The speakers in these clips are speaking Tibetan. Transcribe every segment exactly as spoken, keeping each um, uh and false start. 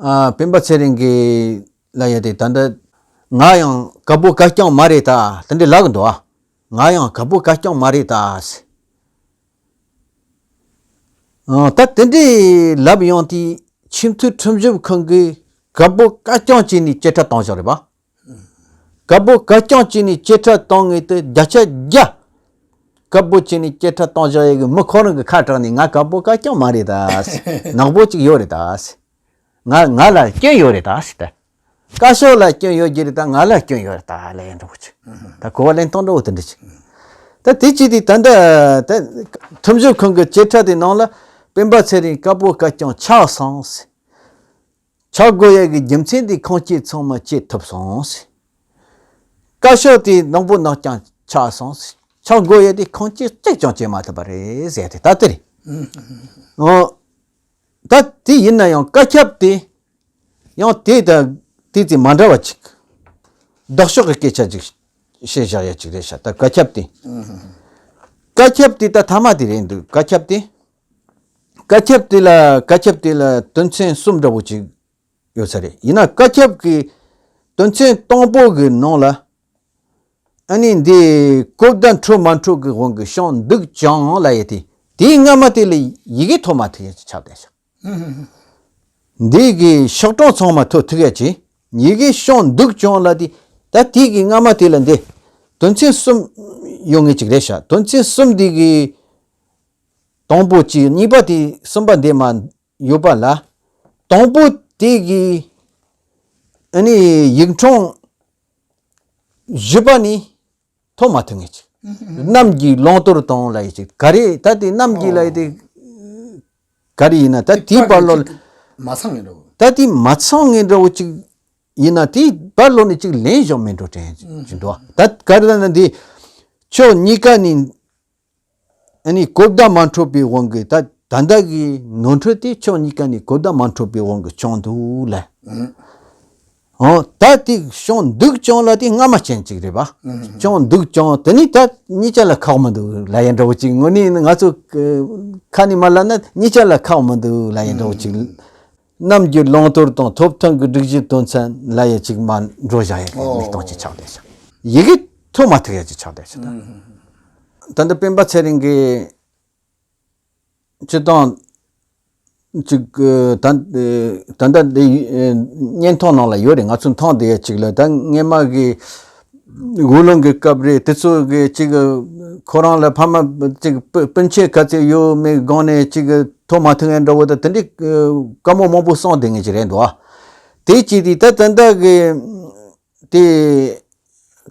ཨ། སྤེན་པ་ཚེ་རིང་གི་ལ་ཡ་དེ་ད་ལྟ་ང་ཡང་དཀར་པོ་དཀར་རྐྱང་མ་རེད་ད་དེ་འདྲ་ལབ་གི་འདུག་ཨ། ང་ཡང་དཀར་པོ་དཀར་རྐྱང་མ་རེད་ད་ཟེར། ཨ། ད་དེ་འདྲའི་ལབ་ཡོང་དུས་ཆེས་མཐོའི་ཁྲིམས་ཞིབ་ཁང་གིས་དཀར་པོ་དཀར་རྐྱང་བྱས་ནས་བཅད་ཁྲ་བཏང་བཞག་རེད་པ། དཀར་པོ་དཀར་རྐྱང་བྱས་ནས་བཅད་ཁྲ་བཏང་ངེས་ཏེ་བརྒྱ་ཆ་བརྒྱ། དཀར་པོ་བྱས་ནས་བཅད་ཁྲ་བཏང་བཞག་ཡས་ཀྱི་མི་ཁོ་རང་གི་ཁ་གྲགས་ནས་ང་དཀར་པོ་དཀར་རྐྱང་མ་རེད་ད། ནག་པོ་ཅིག་ཡོད་རེད་ད། ང་ང་ལ་སྐྱོན་ཡོད་རེད་ད་ཟེར་ད། བཀའ་ཤོག་ལ་སྐྱོན་ཡོད་ཀྱི་རེད་ད། ང་ལ་སྐྱོན་ཡོད་རེད་ད་ལབ་ཡས་འདྲ་བོ་ཅིག་ད་གོ་བ་ལེན་སྟངས་འདྲ་བོ་དེ་འདྲ་ཅིག་ད་དེ་ཅི་དེ་ད་ལྟ་ད་ཁྲིམས་ཞིབ་ཁང་གི་བཅད་ཁྲ་དེ་ནང་ལ་སྤེན་པ་ཚེ་རིང་དཀར་པོ་དཀར་རྐྱང་ཆགས་སོང་ཟེར། ཆགས་དགོས་ཡས་ཀྱི་རྒྱུ་མཚན་དེ་ཁུངས་སྐྱེལ་ཚང་མ་བྱེད་ཐུབ་སོང་ཟེར། བཀའ་ཤོག་དེ་ནག་པོ་ནག་རྐྱང་ཆགས་སོང་ཟེར། ཆགས་དགོས་ཡས་དེ་ཁུངས་སྐྱེལ་གཅིག་ཀྱང་བྱེད་མ་ཐུབ་པ་རེད་ཟེར་ཏེ་ད་དེ་རེད། ཨོ། ད་དེ་ཡིན་ན་ཡང་བཀའ་ཁྱབ་དེ་ཡང་དེ་དང་དེ་དེ་མ་འདྲ་བ་ཅིག་ལྡོག་ཕྱོགས་ཀྱི་སྐད་ཆ་ཅིག་བཤད་བཞག་ཡ་ཅིག་རེད་ཤག་ད་བཀའ་ཁྱབ་དེ། བཀའ་ཁྱབ་དེ་ད་ཐ་མ་དེ་རེད་འདུག་བཀའ་ཁྱབ་དེ། བཀའ་ཁྱབ་དེ་ལ་བཀའ་ཁྱབ་དེ་ལ་དོན་ཚན་གསུམ་འདྲ་བོ་ཅིག་ཡོད་ས་རེད། ཡིན་ན་བཀའ་ཁྱབ་ཀྱི་དོན་ཚན་དང་པོ་གི་ནང་ལ་ཨ་ནི་འདི་གོ་བརྡ་འཕྲོད་མ་འཕྲོད་ཀྱི་དབང་གིས་བྱུང་འདུག་ཅིང་ལབ་ཡས་དེ། དེའི་སྔ་མ་དེ་ལ་ཡི་གེ་ཐོབ་མ་ཐུབ་ཡས་ཅིག་ཆགས་བསྡད་ཤག་འདི་གི་ཤོག་གྲངས་ཚང་མ་ཐོབ་ཐུབ་ཡ་ཅིག་ཡི་གེ་བྱུང་འདུག་ཅིང་ལབ་དེ། ད་དེ་གི་སྔ་མ་དེ་ལ་འདི་དོན་ཚན་གསུམ་ཡོད་ངེས་ཅིག་རེད་ཤག་དོན་ཚན་གསུམ་འདི་གི་དང་པོ་གཅིག་གཉིས་པ་དེ་གསུམ་པ་འདི་མ་ཡོད་པ་ལ། དང་པོ་དེ་གི་ཨ་ནི་ཡིག་ཕྲེང་བཞི་པ་ནི་ཐོབ་མ་ཐུབ་ངེས་ཅིག་གནམ་གྱི་བླང་དོར་དང་ལབ་ཡས་ཅིག་ག་རེ་ད་དེ་གནམ་གྱི་ལབ་ཡས་དེ་ག་རེ་ཡིན་ན་ད་དེའི་བར་ལོ་ལ་མ་ཚང་ངེས་འགྲོ། ད་དེ་མ་ཚང་ངེས་འདྲ་བོ་ཅིག་ཡིན་ན་དེའི་བར་ལོ་ནས་ཅིག་ལན་བཞག་མེད་འགྲོ་དྲན་ཅིག་འདུག་ད་ག་རེ་ལབ་ན་འདི་ཕྱོགས་གཉིས་ཀ་ནས་ཨ་ནི་གོ་བརྡ་མ་འཕྲོད་པའི་དབང་གིས་ད་ད་ལྟ་གི་ནོར་འཁྲུལ་དེ་ཕྱོགས་གཉིས་ཀ་ནས་གོ་བརྡ་མ་འཕྲོད་པའི་དབང་གིས་བྱུང་འདུག་ལབ། ཨོ། ད་དེ་བྱུང་འདུག་ཅིང་ལབ་དེ་སྔ་མ་ཅན་ཅིག་རེད་པ། བྱུང་འདུག་ཅིང་དེ་ནི་ད་གཉིས་ཆ་ལ་ཁག་མི་འདུག་ལབ་ཡས་འདྲ་བོ་ཅིག་དངོས་གནས་ང་ཚོ་ཁ་ནས་མ་ལབ་ན་གཉིས་ཆ་ལ་ཁག་མི་འདུག་ལབ་ཡས་འདྲ་བོ་ཅིག་གནམ་གྱི་བླང་དོར་དང་ཐོབ་ཐང་གི་སྒྲིག་གཞི་དོན་ཚན་ལབ་ཡས་ཅིག་མ་འགྲོ་བཞག་ཡས་ཀྱི་ཨོ། གནས་སྟངས་ཅིག་ཆགས་བསྡད་ཤག་ཡི་གེ་ཐོབ་མ་ཐུབ་ཡས་ཅིག་ཆགས་བསྡད་ཤག་ད་ལྟ་སྤེན་པ་ཚེ་རིང་གིས་སྤྱི་བཏང་ཅིག་ད་ད་ལྟ་འདི་བརྙན་ཐུང་ནང་ལ་ཡོད་རེད། ང་ཚོ་མཐོང་བསྡད་ཡས་ཅིག་ལ་ད་སྔས་མ་གི་དགུང་ལོ་གི་སྐབས་རེད། དེ་ཚོ་གི་ཅིག་ཁོ་རང་ལ་ཕ་མ་ཅིག་སྤུན་མཆེད་ག་ཚོད་ཡོད་མེད་སྒང་ནས་ཅིག་ཐོབ་མ་ཐུབ་ཡས་འདྲ་བོ་ད་དེ་འདྲའི་བཀའ་མོལ་མང་པོ་གསུངས་བསྡད་མཁན་ཅིག་རེད་འདུག་ཨ། དེ་ཅིག་དེ་ད་ད་ལྟ་གི་དེ་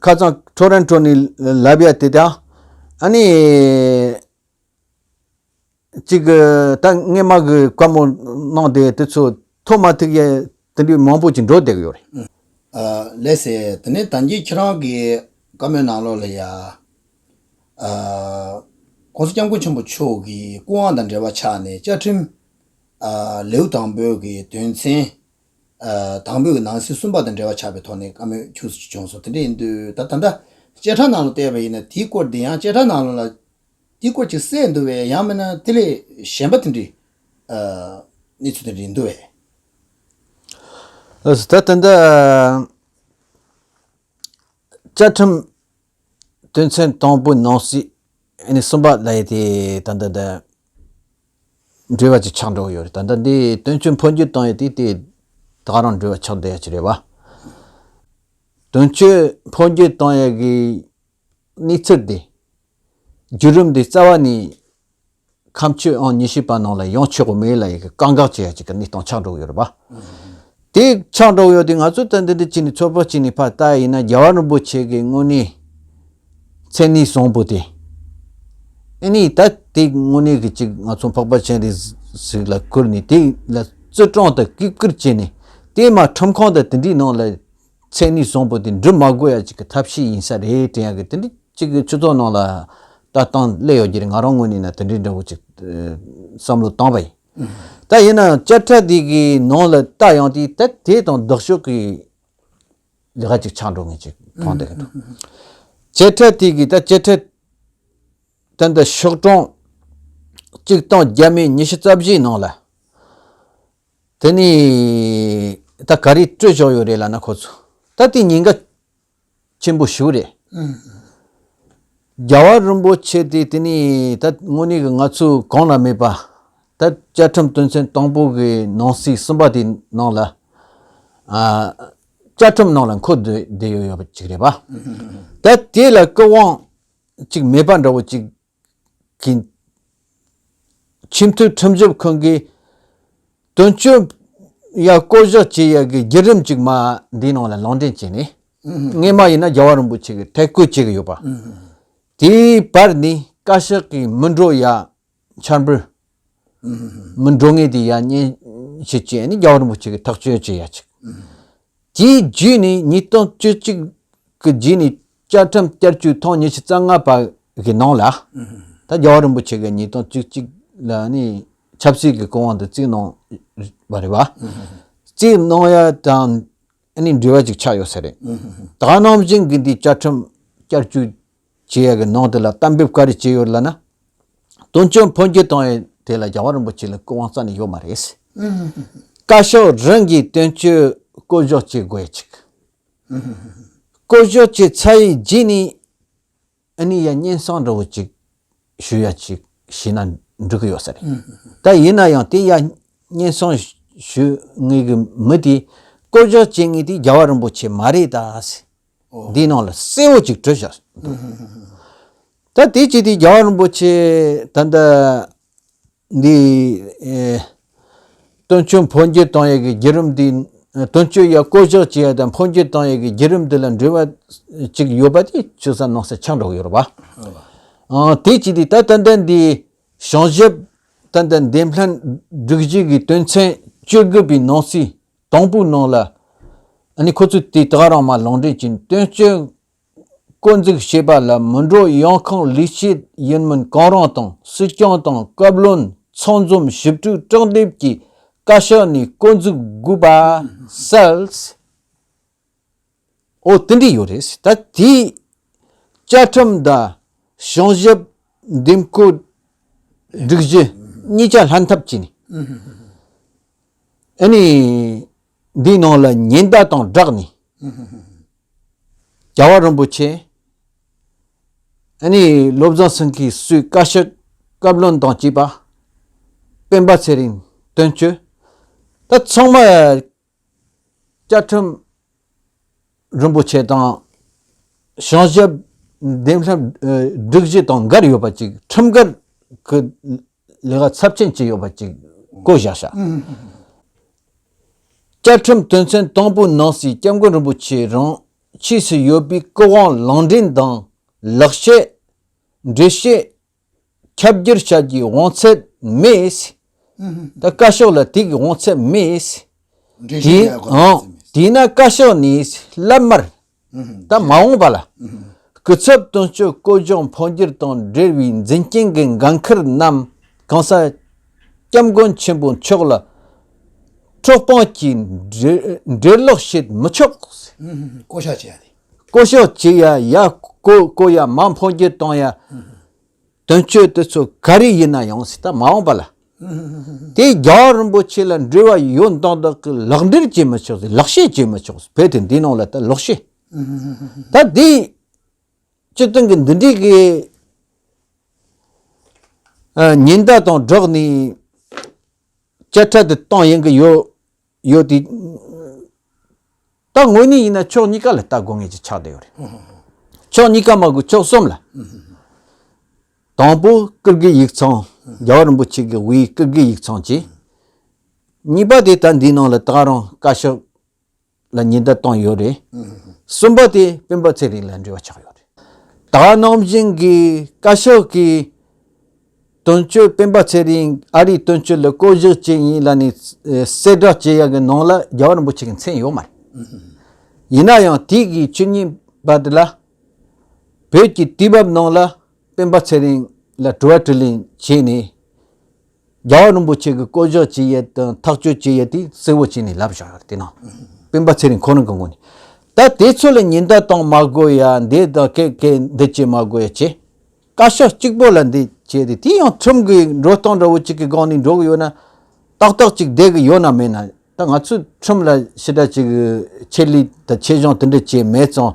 ཁ་སང་ཊོ་རོན་ཊོ་ནས་ལབ་ཡ་དེ་དང་ཨ་ནི། གཅིག་གི་ད་སྔས་མ་གི་བཀའ་མོལ་གནང་དེ་དེ་ཚོ་ཐོབ་མ་ཐུབ་ཡས་དེ་འདྲའི་མང་པོ་ཅིག་འགྲོ་བསྡད་ཀྱི་ཡོད་རེད། ཨ། ལགས་སེ། དེ་ནས་ད་གིན་ཁྱེད་རང་གི་བཀའ་མོལ་ནང་ལོགས་ལ་ཡ། ཨ། ༸གོང་ས་༸སྐྱབས་མགོན་ཆེན་པོ་མཆོག་གི་སྐུ་དབང་དང་འབྲེལ་བ་ཆགས་ནས་བཅའ་ཁྲིམས། ཨ། ལེའུ་དང་པོའི་གི་དོན་ཚན། ཨ། དང་པོའི་གི་ནང་གསེས་གསུམ་པ་དང་འབྲེལ་བ་ཆགས་པའི་ཐོག་ནས་བཀའ་མོལ་ཁྱུག་ཙམ་ཅིག་བྱུང་སོང་། དེ་འདྲ་ཡིན་དུས་ད་ད་ལྟ་བཅད་ཁྲ་ནང་ལ་བལྟས་པ་ཡིན་ན་དེའི་སྐོར་འདི་ཡང་བཅད་ཁྲ་ནང་ལ། དེའི་སྐོར་ཅིག་གསལ་འདུག་བས། ཡང་མིན་ན་དེ་ལས་གཞན་པ་དེ་འདྲའི་ཨ་གནས་ཚུལ་དེ་འདྲ་ཡིན་འདུག་བས། ཨ། ད་ད་ལྟ་བཅའ་ཁྲིམས་དོན་ཚན་དང་པོའི་ནང་གསེས་ཨ་ནི་གསུམ་པ་ལབ་ཡས་དེ་ད་ལྟ་ད་འབྲེལ་བ་ཅིག་ཆགས་འགྲོ་གི་ཡོད་རེད། ད་ལྟ་འདི་དོན་གཅོད་འཕོ་འགྱུར་བཏང་ཡས་དེ་དེ་ད་ག་རང་འབྲེལ་བ་ཆགས་བསྡད་ཡ་ཅིག་རེད་བ། དོན་གཅོད་འཕོ་འགྱུར་བཏང་ཡས་ཀྱི་གནས་ཚུལ་དེ། བརྒྱུད་རིམ་དེ་རྩ་བ་ནས་ཁ་མཆུ་ཨང་ཉི་ཤུ་པ་ནང་ལ་ཡོང་ཆོག་གི་མེད་ལབ་ཡས་ཀྱི་བཀག་འགོག་བྱེད་ཡ་ཅིག་གི་གནས་སྟངས་ཆགས་འགྲོ་གི་ཡོད་རེད་པ། དེ་ཆགས་འགྲོ་གི་ཡོད་དུས་ང་ཚོ་ད་འདི་འདྲ་བྱས་ནས་ཚོད་དཔག་བྱས་ནས་ཕར་ལྟ་ཡིན་ན་རྒྱལ་བ་རིན་པོ་ཆེ་གི་དངོས་གནས་མཚན་ཉིད་བཟང་པོ་དེ། ཨ་ནི་ད་དེ་དངོས་གནས་ཀྱི་ཅིག་ང་ཚོ་འཕགས་པ་སྤྱན་རས་གཟིགས་ལ་བཀུར་ནས་དེ་ལ་བརྩི་སྲུང་དང་བརྩི་བཀུར་བྱས་ནས་དེ་མ་ཁྲིམས་ཁང་དང་དེ་འདྲའི་ནང་ལ། མཚན་ཉིད་བཟང་པོ་དེ་འགྲུབ་མ་དགོས་ཡ་ཅིག་གི་ཐབས་ཤེས་ཡིན་ས་རེད་དྲན་ཡ་གི་དེ་འདྲ་ཅིག་གི་སྤྱི་ཚོགས་ནང་ལ་ལྟ་སྟངས་སླེབས་ཡོད་ཀྱི་རེད། ང་རང་ངོས་ནས་ན་དེ་འདྲའི་འདྲ་བོ་ཅིག་བསམ་བློ་བཏང་བ་ཡིན། ད་ཡིན་ན་བཅད་ཁྲ་དེ་གི་ནང་ལ་ལྟ་ཡོང་དུས་ད་དེ་དང་ལྡོག་ཕྱོགས་ཀྱི་ལས་ཀ་ཅིག་ཆགས་འགྲོ་ངེས་ཅིག་མཐོང་བསྡད་ཀྱི་འདུག་བཅད་ཁྲ་དེ་གི་ད་བཅད་ཁྲ་ད་ལྟ་ཤོག་གྲངས་གཅིག་སྟོང་བརྒྱ་མེད་ཉི་ཤུ་རྩ་བཞིའི་ནང་ལ། དེ་ནས་ད་ག་རེ་སྤྲོད་བཞག་ཡོད་རེད་ལབ་ན། ཁོ་ཚོ་ད་དེ་ཉེན་ཁ་ཆེན་པོ་ཞིག་རེད། རྒྱལ་བ་རིན་པོ་ཆེ་དེ་དེ་ནས་ད་དངོས་གནས་ཀྱི་ང་ཚོ་གོང་ན་མེད་པ། ད་བཅའ་ཁྲིམས་དོན་ཚན་དང་པོ་གི་ནང་གསེས་གསུམ་པ་དེ་ནང་ལ། ཨ། བཅའ་ཁྲིམས་ནང་ལ་འཁོད་བསྡད་བསྡད་ཡོད་ཡོད་པ་ཅིག་རེད་པ། ད་དེ་ལ་སྐུ་དབང་ཅིག་མེད་པ་འདྲ་བོ་ཅིག་གི་ཆེས་མཐོའི་ཁྲིམས་ཞིབ་ཁང་གིས་དོན་གཅོད་ཡ་བསྐོ་གཞག་བྱེད་ཡ་གི་བརྒྱུད་རིམ་ཅིག་མ་འདིའི་ནང་ལ་ལུང་འདྲེན་བྱས་ནས། སྔས་མ་ཡིན་ན་རྒྱལ་བ་རིན་པོ་ཆེ་གིས་ཐད་བསྐོ་བྱེད་ཀྱི་ཡོད་པ། དེའི་བར་ནས་བཀའ་ཤག་གིས་མི་འགྲོ་ཡ་འཆར་འབུལ། མི་འགྲོ་ངེས་དེ་ཡ་སྙན་ཞུ་བྱས་ནས་རྒྱལ་བ་རིན་པོ་ཆེ་གིས་ཐག་གཅོད་བྱེད་ཡ་ཅིག་དེའི་རྗེས་ནས་ཉིས་སྟོང་བཅུ་གཅིག་གི་རྗེས་ནས་བཅའ་ཁྲིམས་བསྐྱར་བཅོས་ཐེངས་ཉི་ཤུ་རྩ་ལྔ་པ་གི་ནང་ལ། ད་རྒྱལ་བ་རིན་པོ་ཆེ་གིས་ཉིས་སྟོང་བཅུ་གཅིག་ལ་ནི་ཆབ་སྲིད་ཀྱི་སྐུ་དབང་དུ་བརྩིས་གནང་བ་རེད་བ། བརྩིས་གནང་ཡ་དང་ཨ་ནི་འབྲེལ་བ་ཅིག་ཆགས་ཡོད་ས་རེད། ད་ནང་བཞིན་གྱི་འདི་བཅའ་ཁྲིམས་བསྐྱར་བཅོས་བྱེད་ཡ་གི་ནང་དེ་ལ་གཏན་འབེབས་ག་རེ་བྱས་ཡོད་ལབ་ན། དོན་གཅོད་འཕོ་འགྱུར་བཏང་ཡས་དེ་ལ་རྒྱལ་བ་རིན་པོ་ཆེ་ལ་སྐུ་དབང་རྩ་ནས་ཡོད་མ་རེད། བཀའ་ཤག་རང་གིས་དོན་གཅོད་བསྐོ་གཞག་བྱེད་དགོས་ཡ་ཅིག་བསྐོ་གཞག་བྱས་ཚར་ཡི་རྗེས་ནས་ཨ་ནི་ཡ་སྙན་སེང་འདྲ་བོ་ཅིག་ཞུ་ཡ་ཅིག་བྱས་ན་འགྲིག་གི་ཡོད་ས་རེད། ད་ཡིན་ན་ཡང་དེ་ཡ་སྙན་སེང་ཞུ་ངེས་ཀྱི་མི་དེ་བསྐོ་གཞག་བྱེད་ངེས་དེ་རྒྱལ་བ་རིན་པོ་ཆེ་མ་རེད་ད། འདིའི་ནང་ལ་གསལ་བོ་ཅིག་བྲིས་བཞག་འདུག་ད་དེ་ཅི་སྟེ་རྒྱལ་བ་རིན་པོ་ཆེ་ད་ལྟ་འདི་ཨེ་དོན་གཅོད་འཕོ་འགྱུར་བཏང་ཡས་ཀྱི་བརྒྱུད་རིམ་འདི། དོན་གཅོད་ཡ་བསྐོ་གཞག་བྱེད་ཡ་དང་འཕོ་འགྱུར་བཏང་ཡས་ཀྱི་བརྒྱུད་རིམ་འདི་ལ་འབྲེལ་བ་ཅིག་ཡོད་པ་དེ་ཆུ་ས་ནང་ས་ཆགས་འགྲོ་གི་ཡོད་རེད་པ། ཨང་། དེ་ཅི་སྟེ་ད་ད་ལྟ་འདི་བྱང་ཞིབ་ད་ལྟ་འདེམས་ལྷན་སྒྲིག་གཞི་གི་དོན་ཚན་བཅུ་དགུ་པའི་ནང་གསེས་དང་པོའི་ནང་ལ། ཨ་ནི་ཁོ་ཚོས་དེ་དག་རང་མ་ལུང་འདྲེན་གྱིས་དོན་གཅོད་བསྐོ་འཛུགས་བྱེད་པ་ལ་མི་འགྲོ་ཡོང་ཁུངས་ལས་བྱེད་ཡིན་མིན་གང་རུང་དང་སྲིད་སྐྱོང་དང་བཀའ་བློན་ཚང་འཛོམས་ཞིབ་དཔྱོད་དྲང་འདེམས་ཀྱིས་བཀའ་ཤག་ནས་བསྐོ་འཛུགས་དགོས་པ་གསལ། འོ་དེ་འདྲ་ཡོད་རེད། ད་དེའི་བཅའ་ཁྲིམས་དང་བྱང་ཞིབ་འདེམས་བསྐོ་སྒྲིག་གཞི་གཉིས་ཆ་ལྷན་ཐབས་བྱས་ནས། ཨ་ནི་འདིའི་ནང་ལ་ཉེན་བརྡ་དང་སྦྲགས་ནས། རྒྱལ་བ་རིན་པོ་ཆེ། ཨ་ནི་བློ་བཟང་སེང་གེ་སུས་བཀའ་ཤག་བཀའ་བློན་དང་བཅས་པ། སྤེན་པ་ཚེ་རིང་དོན་གཅོད། ད་ཚང་མ་བཅའ་ཁྲིམས་རིན་པོ་ཆེ་དང་བྱང་ཞིབ་འདེམས་ལྷན་སྒྲིག་གཞི་དང་འགལ་ཡོད་པ་ཅིག་ཁྲིམས་འགལ་གྱི་ལས་ཀ་ཚབས་ཆེན་བྱས་ཡོད་པ་ཅིག་བཀོད་བཞག་ཤག་བཅའ་ཁྲིམས་དོན་ཚན་དང་པོའི་ནང་གསེས་སྐྱབས་མགོན་རིན་པོ་ཆེ་རང་ཆས་སུ་ཡོད་པའི་སྐུ་དབང་ལུང་འདྲེན་དང་ལེགས་བཤད། འགྲེལ་བཤད། ཁྱབ་བསྒྱུར་བྱ་རྒྱུའི་དབང་ཚད་མེད། ད་བཀའ་ཤག་ལ་དེ་གི་དབང་ཚད་མེད། འགྲེལ་བཤད་དེ་ཡག་པོ་ཨང་། དེས་ན་བཀའ་ཤག་ནས་སླད་མར་ད་མ་འོངས་པ་ལ་སྐུ་ཚབ་དོན་གཅོད་བསྐོ་གཞག་འཕོ་འགྱུར་དང་འབྲེལ་བའི་འཛིན་སྐྱོང་གི་འགན་འཁུར་རྣམས་གང་ཟག་སྐྱབས་མགོན་ཆེན་པོ་མཆོག་ལ་འཕྲོག་སྤོང་གིས་འབྲེལ་འབྲེལ་ལོག་བྱེད་མི་ཆོག་བསྐོ་བཞག་བྱེད་ཡ་དེ། བསྐོ་བཞག་བྱེད་ཡ་ཡ་བསྐོ་བསྐོ་ཡ་མ་འཕོ་འགྱུར་གཏོང་ཡ། དོན་གཅོད་དེ་ཚོ་ག་རེ་ཡིན་ན་ཡང་སྲིད་ད་མ་འོངས་པ་ལ། དེ་རྒྱལ་བ་རིན་པོ་ཆེ་ལ་འབྲེལ་བ་ཡོད་མདོག་མདོག་གི་ལག་འབྲེལ་བྱེད་མི་ཆོག་ཟེར། ལག་བཤད་བྱེད་མི་ཆོག་ཟེར། བོད་དེ་འདི་ནང་ལ་ད་ལོག་བཤད། ད་འདི་སྤྱིར་བཏང་གི་འདི་འདྲའི་གི་ཨ་ཉེན་བརྡ་དང་སྦྲགས་ནས་བཅད་ཁྲ་དེ་བཏང་ཡིན་གི་ཡོད། ཡོད་དེ། ད་དངོས་གནས་ཡིན་ན་ཕྱོགས་གཉིས་ཀ་ལ་ལྟ་དགོས་ངེས་ཀྱི་ཆགས་བསྡད་ཡོད་རེད། ཕྱོགས་གཉིས་ཀ་མ་དགོས་ཕྱོགས་གསུམ་ལ། དང་པོ་ཀིར་གི་ཡིག་ཚང་། རྒྱལ་བ་རིན་པོ་ཆེ་གི་དབུའི་ཀིར་གི་ཡིག་ཚང་བཅས། གཉིས་པ་དེ་ད་འདིའི་ནང་ལ་ད་རུང་བཀའ་ཤག་ལ་ཉེན་བརྡ་བཏང་ཡོད་རེད། གསུམ་པ་དེ་སྤེན་པ་ཚེ་རིང་ལ་འབྲེལ་བ་ཆགས་ཡོད་རེད། ད་ནང་བཞིན་གྱི་བཀའ་ཤག་གིས་དོན་གཅོད་སྤེན་པ་ཚེ་རིང་ཨ་རིའི་དོན་གཅོད་ལ་བསྐོ་གཞག་བྱས་ཡིན་ལབ་ནས་གསལ་བསྒྲགས་བྱེད་ཡག་གི་ནང་ལ་རྒྱལ་བ་རིན་པོ་ཆེ་གི་མཚན་ཡོད་མ་རེད། ཡིན་ན་ཡང་དེ་གི་ཆོས་ཉིད་པ་དེ་ལ་བོད་ཀྱི་དུས་བབ་ནང་ལ་སྤེན་པ་ཚེ་རིང་ལ་དྲི་བ་དྲིས་ལན་བྱས་ནས། རྒྱལ་བ་རིན་པོ་ཆེ་གི་བསྐོ་གཞག་བྱེད་ཡས་དང་ཐག་གཅོད་བྱེད་ཡས་དེ་གསལ་བོ་བྱས་ནས་ལབ་བཞག་ཡོད་རེད། དེ་ནང་སྤེན་པ་ཚེ་རིང་ཁོ་རང་གི་ངོས་ནས། ད་དེ་ཚོ་ལ་ཉེན་བརྡ་གཏོང་མ་དགོས་ཡ། འདི་དང་སྐད་སྐད་འདི་བྱེད་མ་དགོས་ཡ་བྱས། བཀའ་ཤག་གཅིག་པོ་ལ་འདི་བྱས་ཏེ་དེ་ཡང་ཁྲིམས་ཀྱི་འགྲོ་སྟངས་འདྲ་བོ་གཅིག་གི་སྒང་ནས་འགྲོ་གི་ཡོད་ན། ཏག་ཏག་ཅིག་བསྡད་གི་ཡོད་ན་མེད་ན། ད་ང་ཚོས་ཁྲིམས་ལ་ཞེ་དྲག་ཅིག་ཆེད་ལས་དང་ཆེད་སྦྱོང་དེ་འདྲ་བྱས་མེད་ཙང་།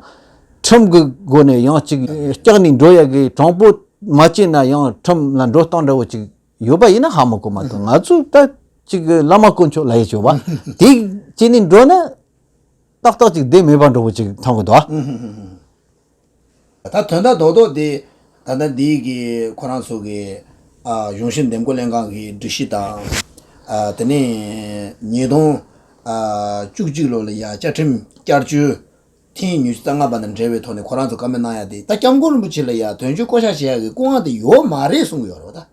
ཁྲིམས་ཀྱི་སྒོ་ནས་ཡང་ཅིག་སྐྲག་ནས་འགྲོ་ཡ་གི་དྲང་པོ་མ་བྱས་ན་ཡང་ཁྲིམས་ལ་འགྲོ་སྟངས་འདྲ་བོ་ཅིག་ཡོད་པ་ཡིན་ན་ཧ་མ་གོ་མ་གཏོགས། ང་ཚོས་ད་ཅིག་བླ་མ་དཀོན་མཆོག་ལ་ཡི་བྱོས་པ་དེ་བྱས་ནས་འགྲོ་ན། ཏག་ཏག་ཅིག་བསྡད་མེད་པ་འདྲ་བོ་ཅིག་མཐོང་གི་འདུག་ཨ། ད་དོན་དག་རྡོག་རྡོག་དེ་ད་ལྟ་འདི་གི་ཁོ་རང་ཚོ་གི་ཨ་གཞུང་ཞབས་འདེམས་བསྐོ་ལྷན་ཁང་གི་སྒྲིག་གཞི་དང་། ཨ་དེ་ནས་ཉིས་སྟོང་ཨ་བཅུ་གཅིག་ལོ་ལ་ཡ་བཅའ་ཁྲིམས་བསྐྱར་བཅོས་ཐེངས་ཉི་ཤུ་རྩ་ལྔ་པ་དང་འབྲེལ་བའི་ཐོག་ནས་ཁོ་རང་ཚོ་བཀའ་མོལ་གནང་ཡ་དེ། ད་སྐྱབས་མགོན་རིན་པོ་ཆེ་ལ་ཡ་དོན་གཅོད་བསྐོ་བཞག་བྱེད་ཡ་གི་སྐུ་དབང་དེ་ཡོད་མ་རེད་གསུང་གི་ཡོད་རེད་པ།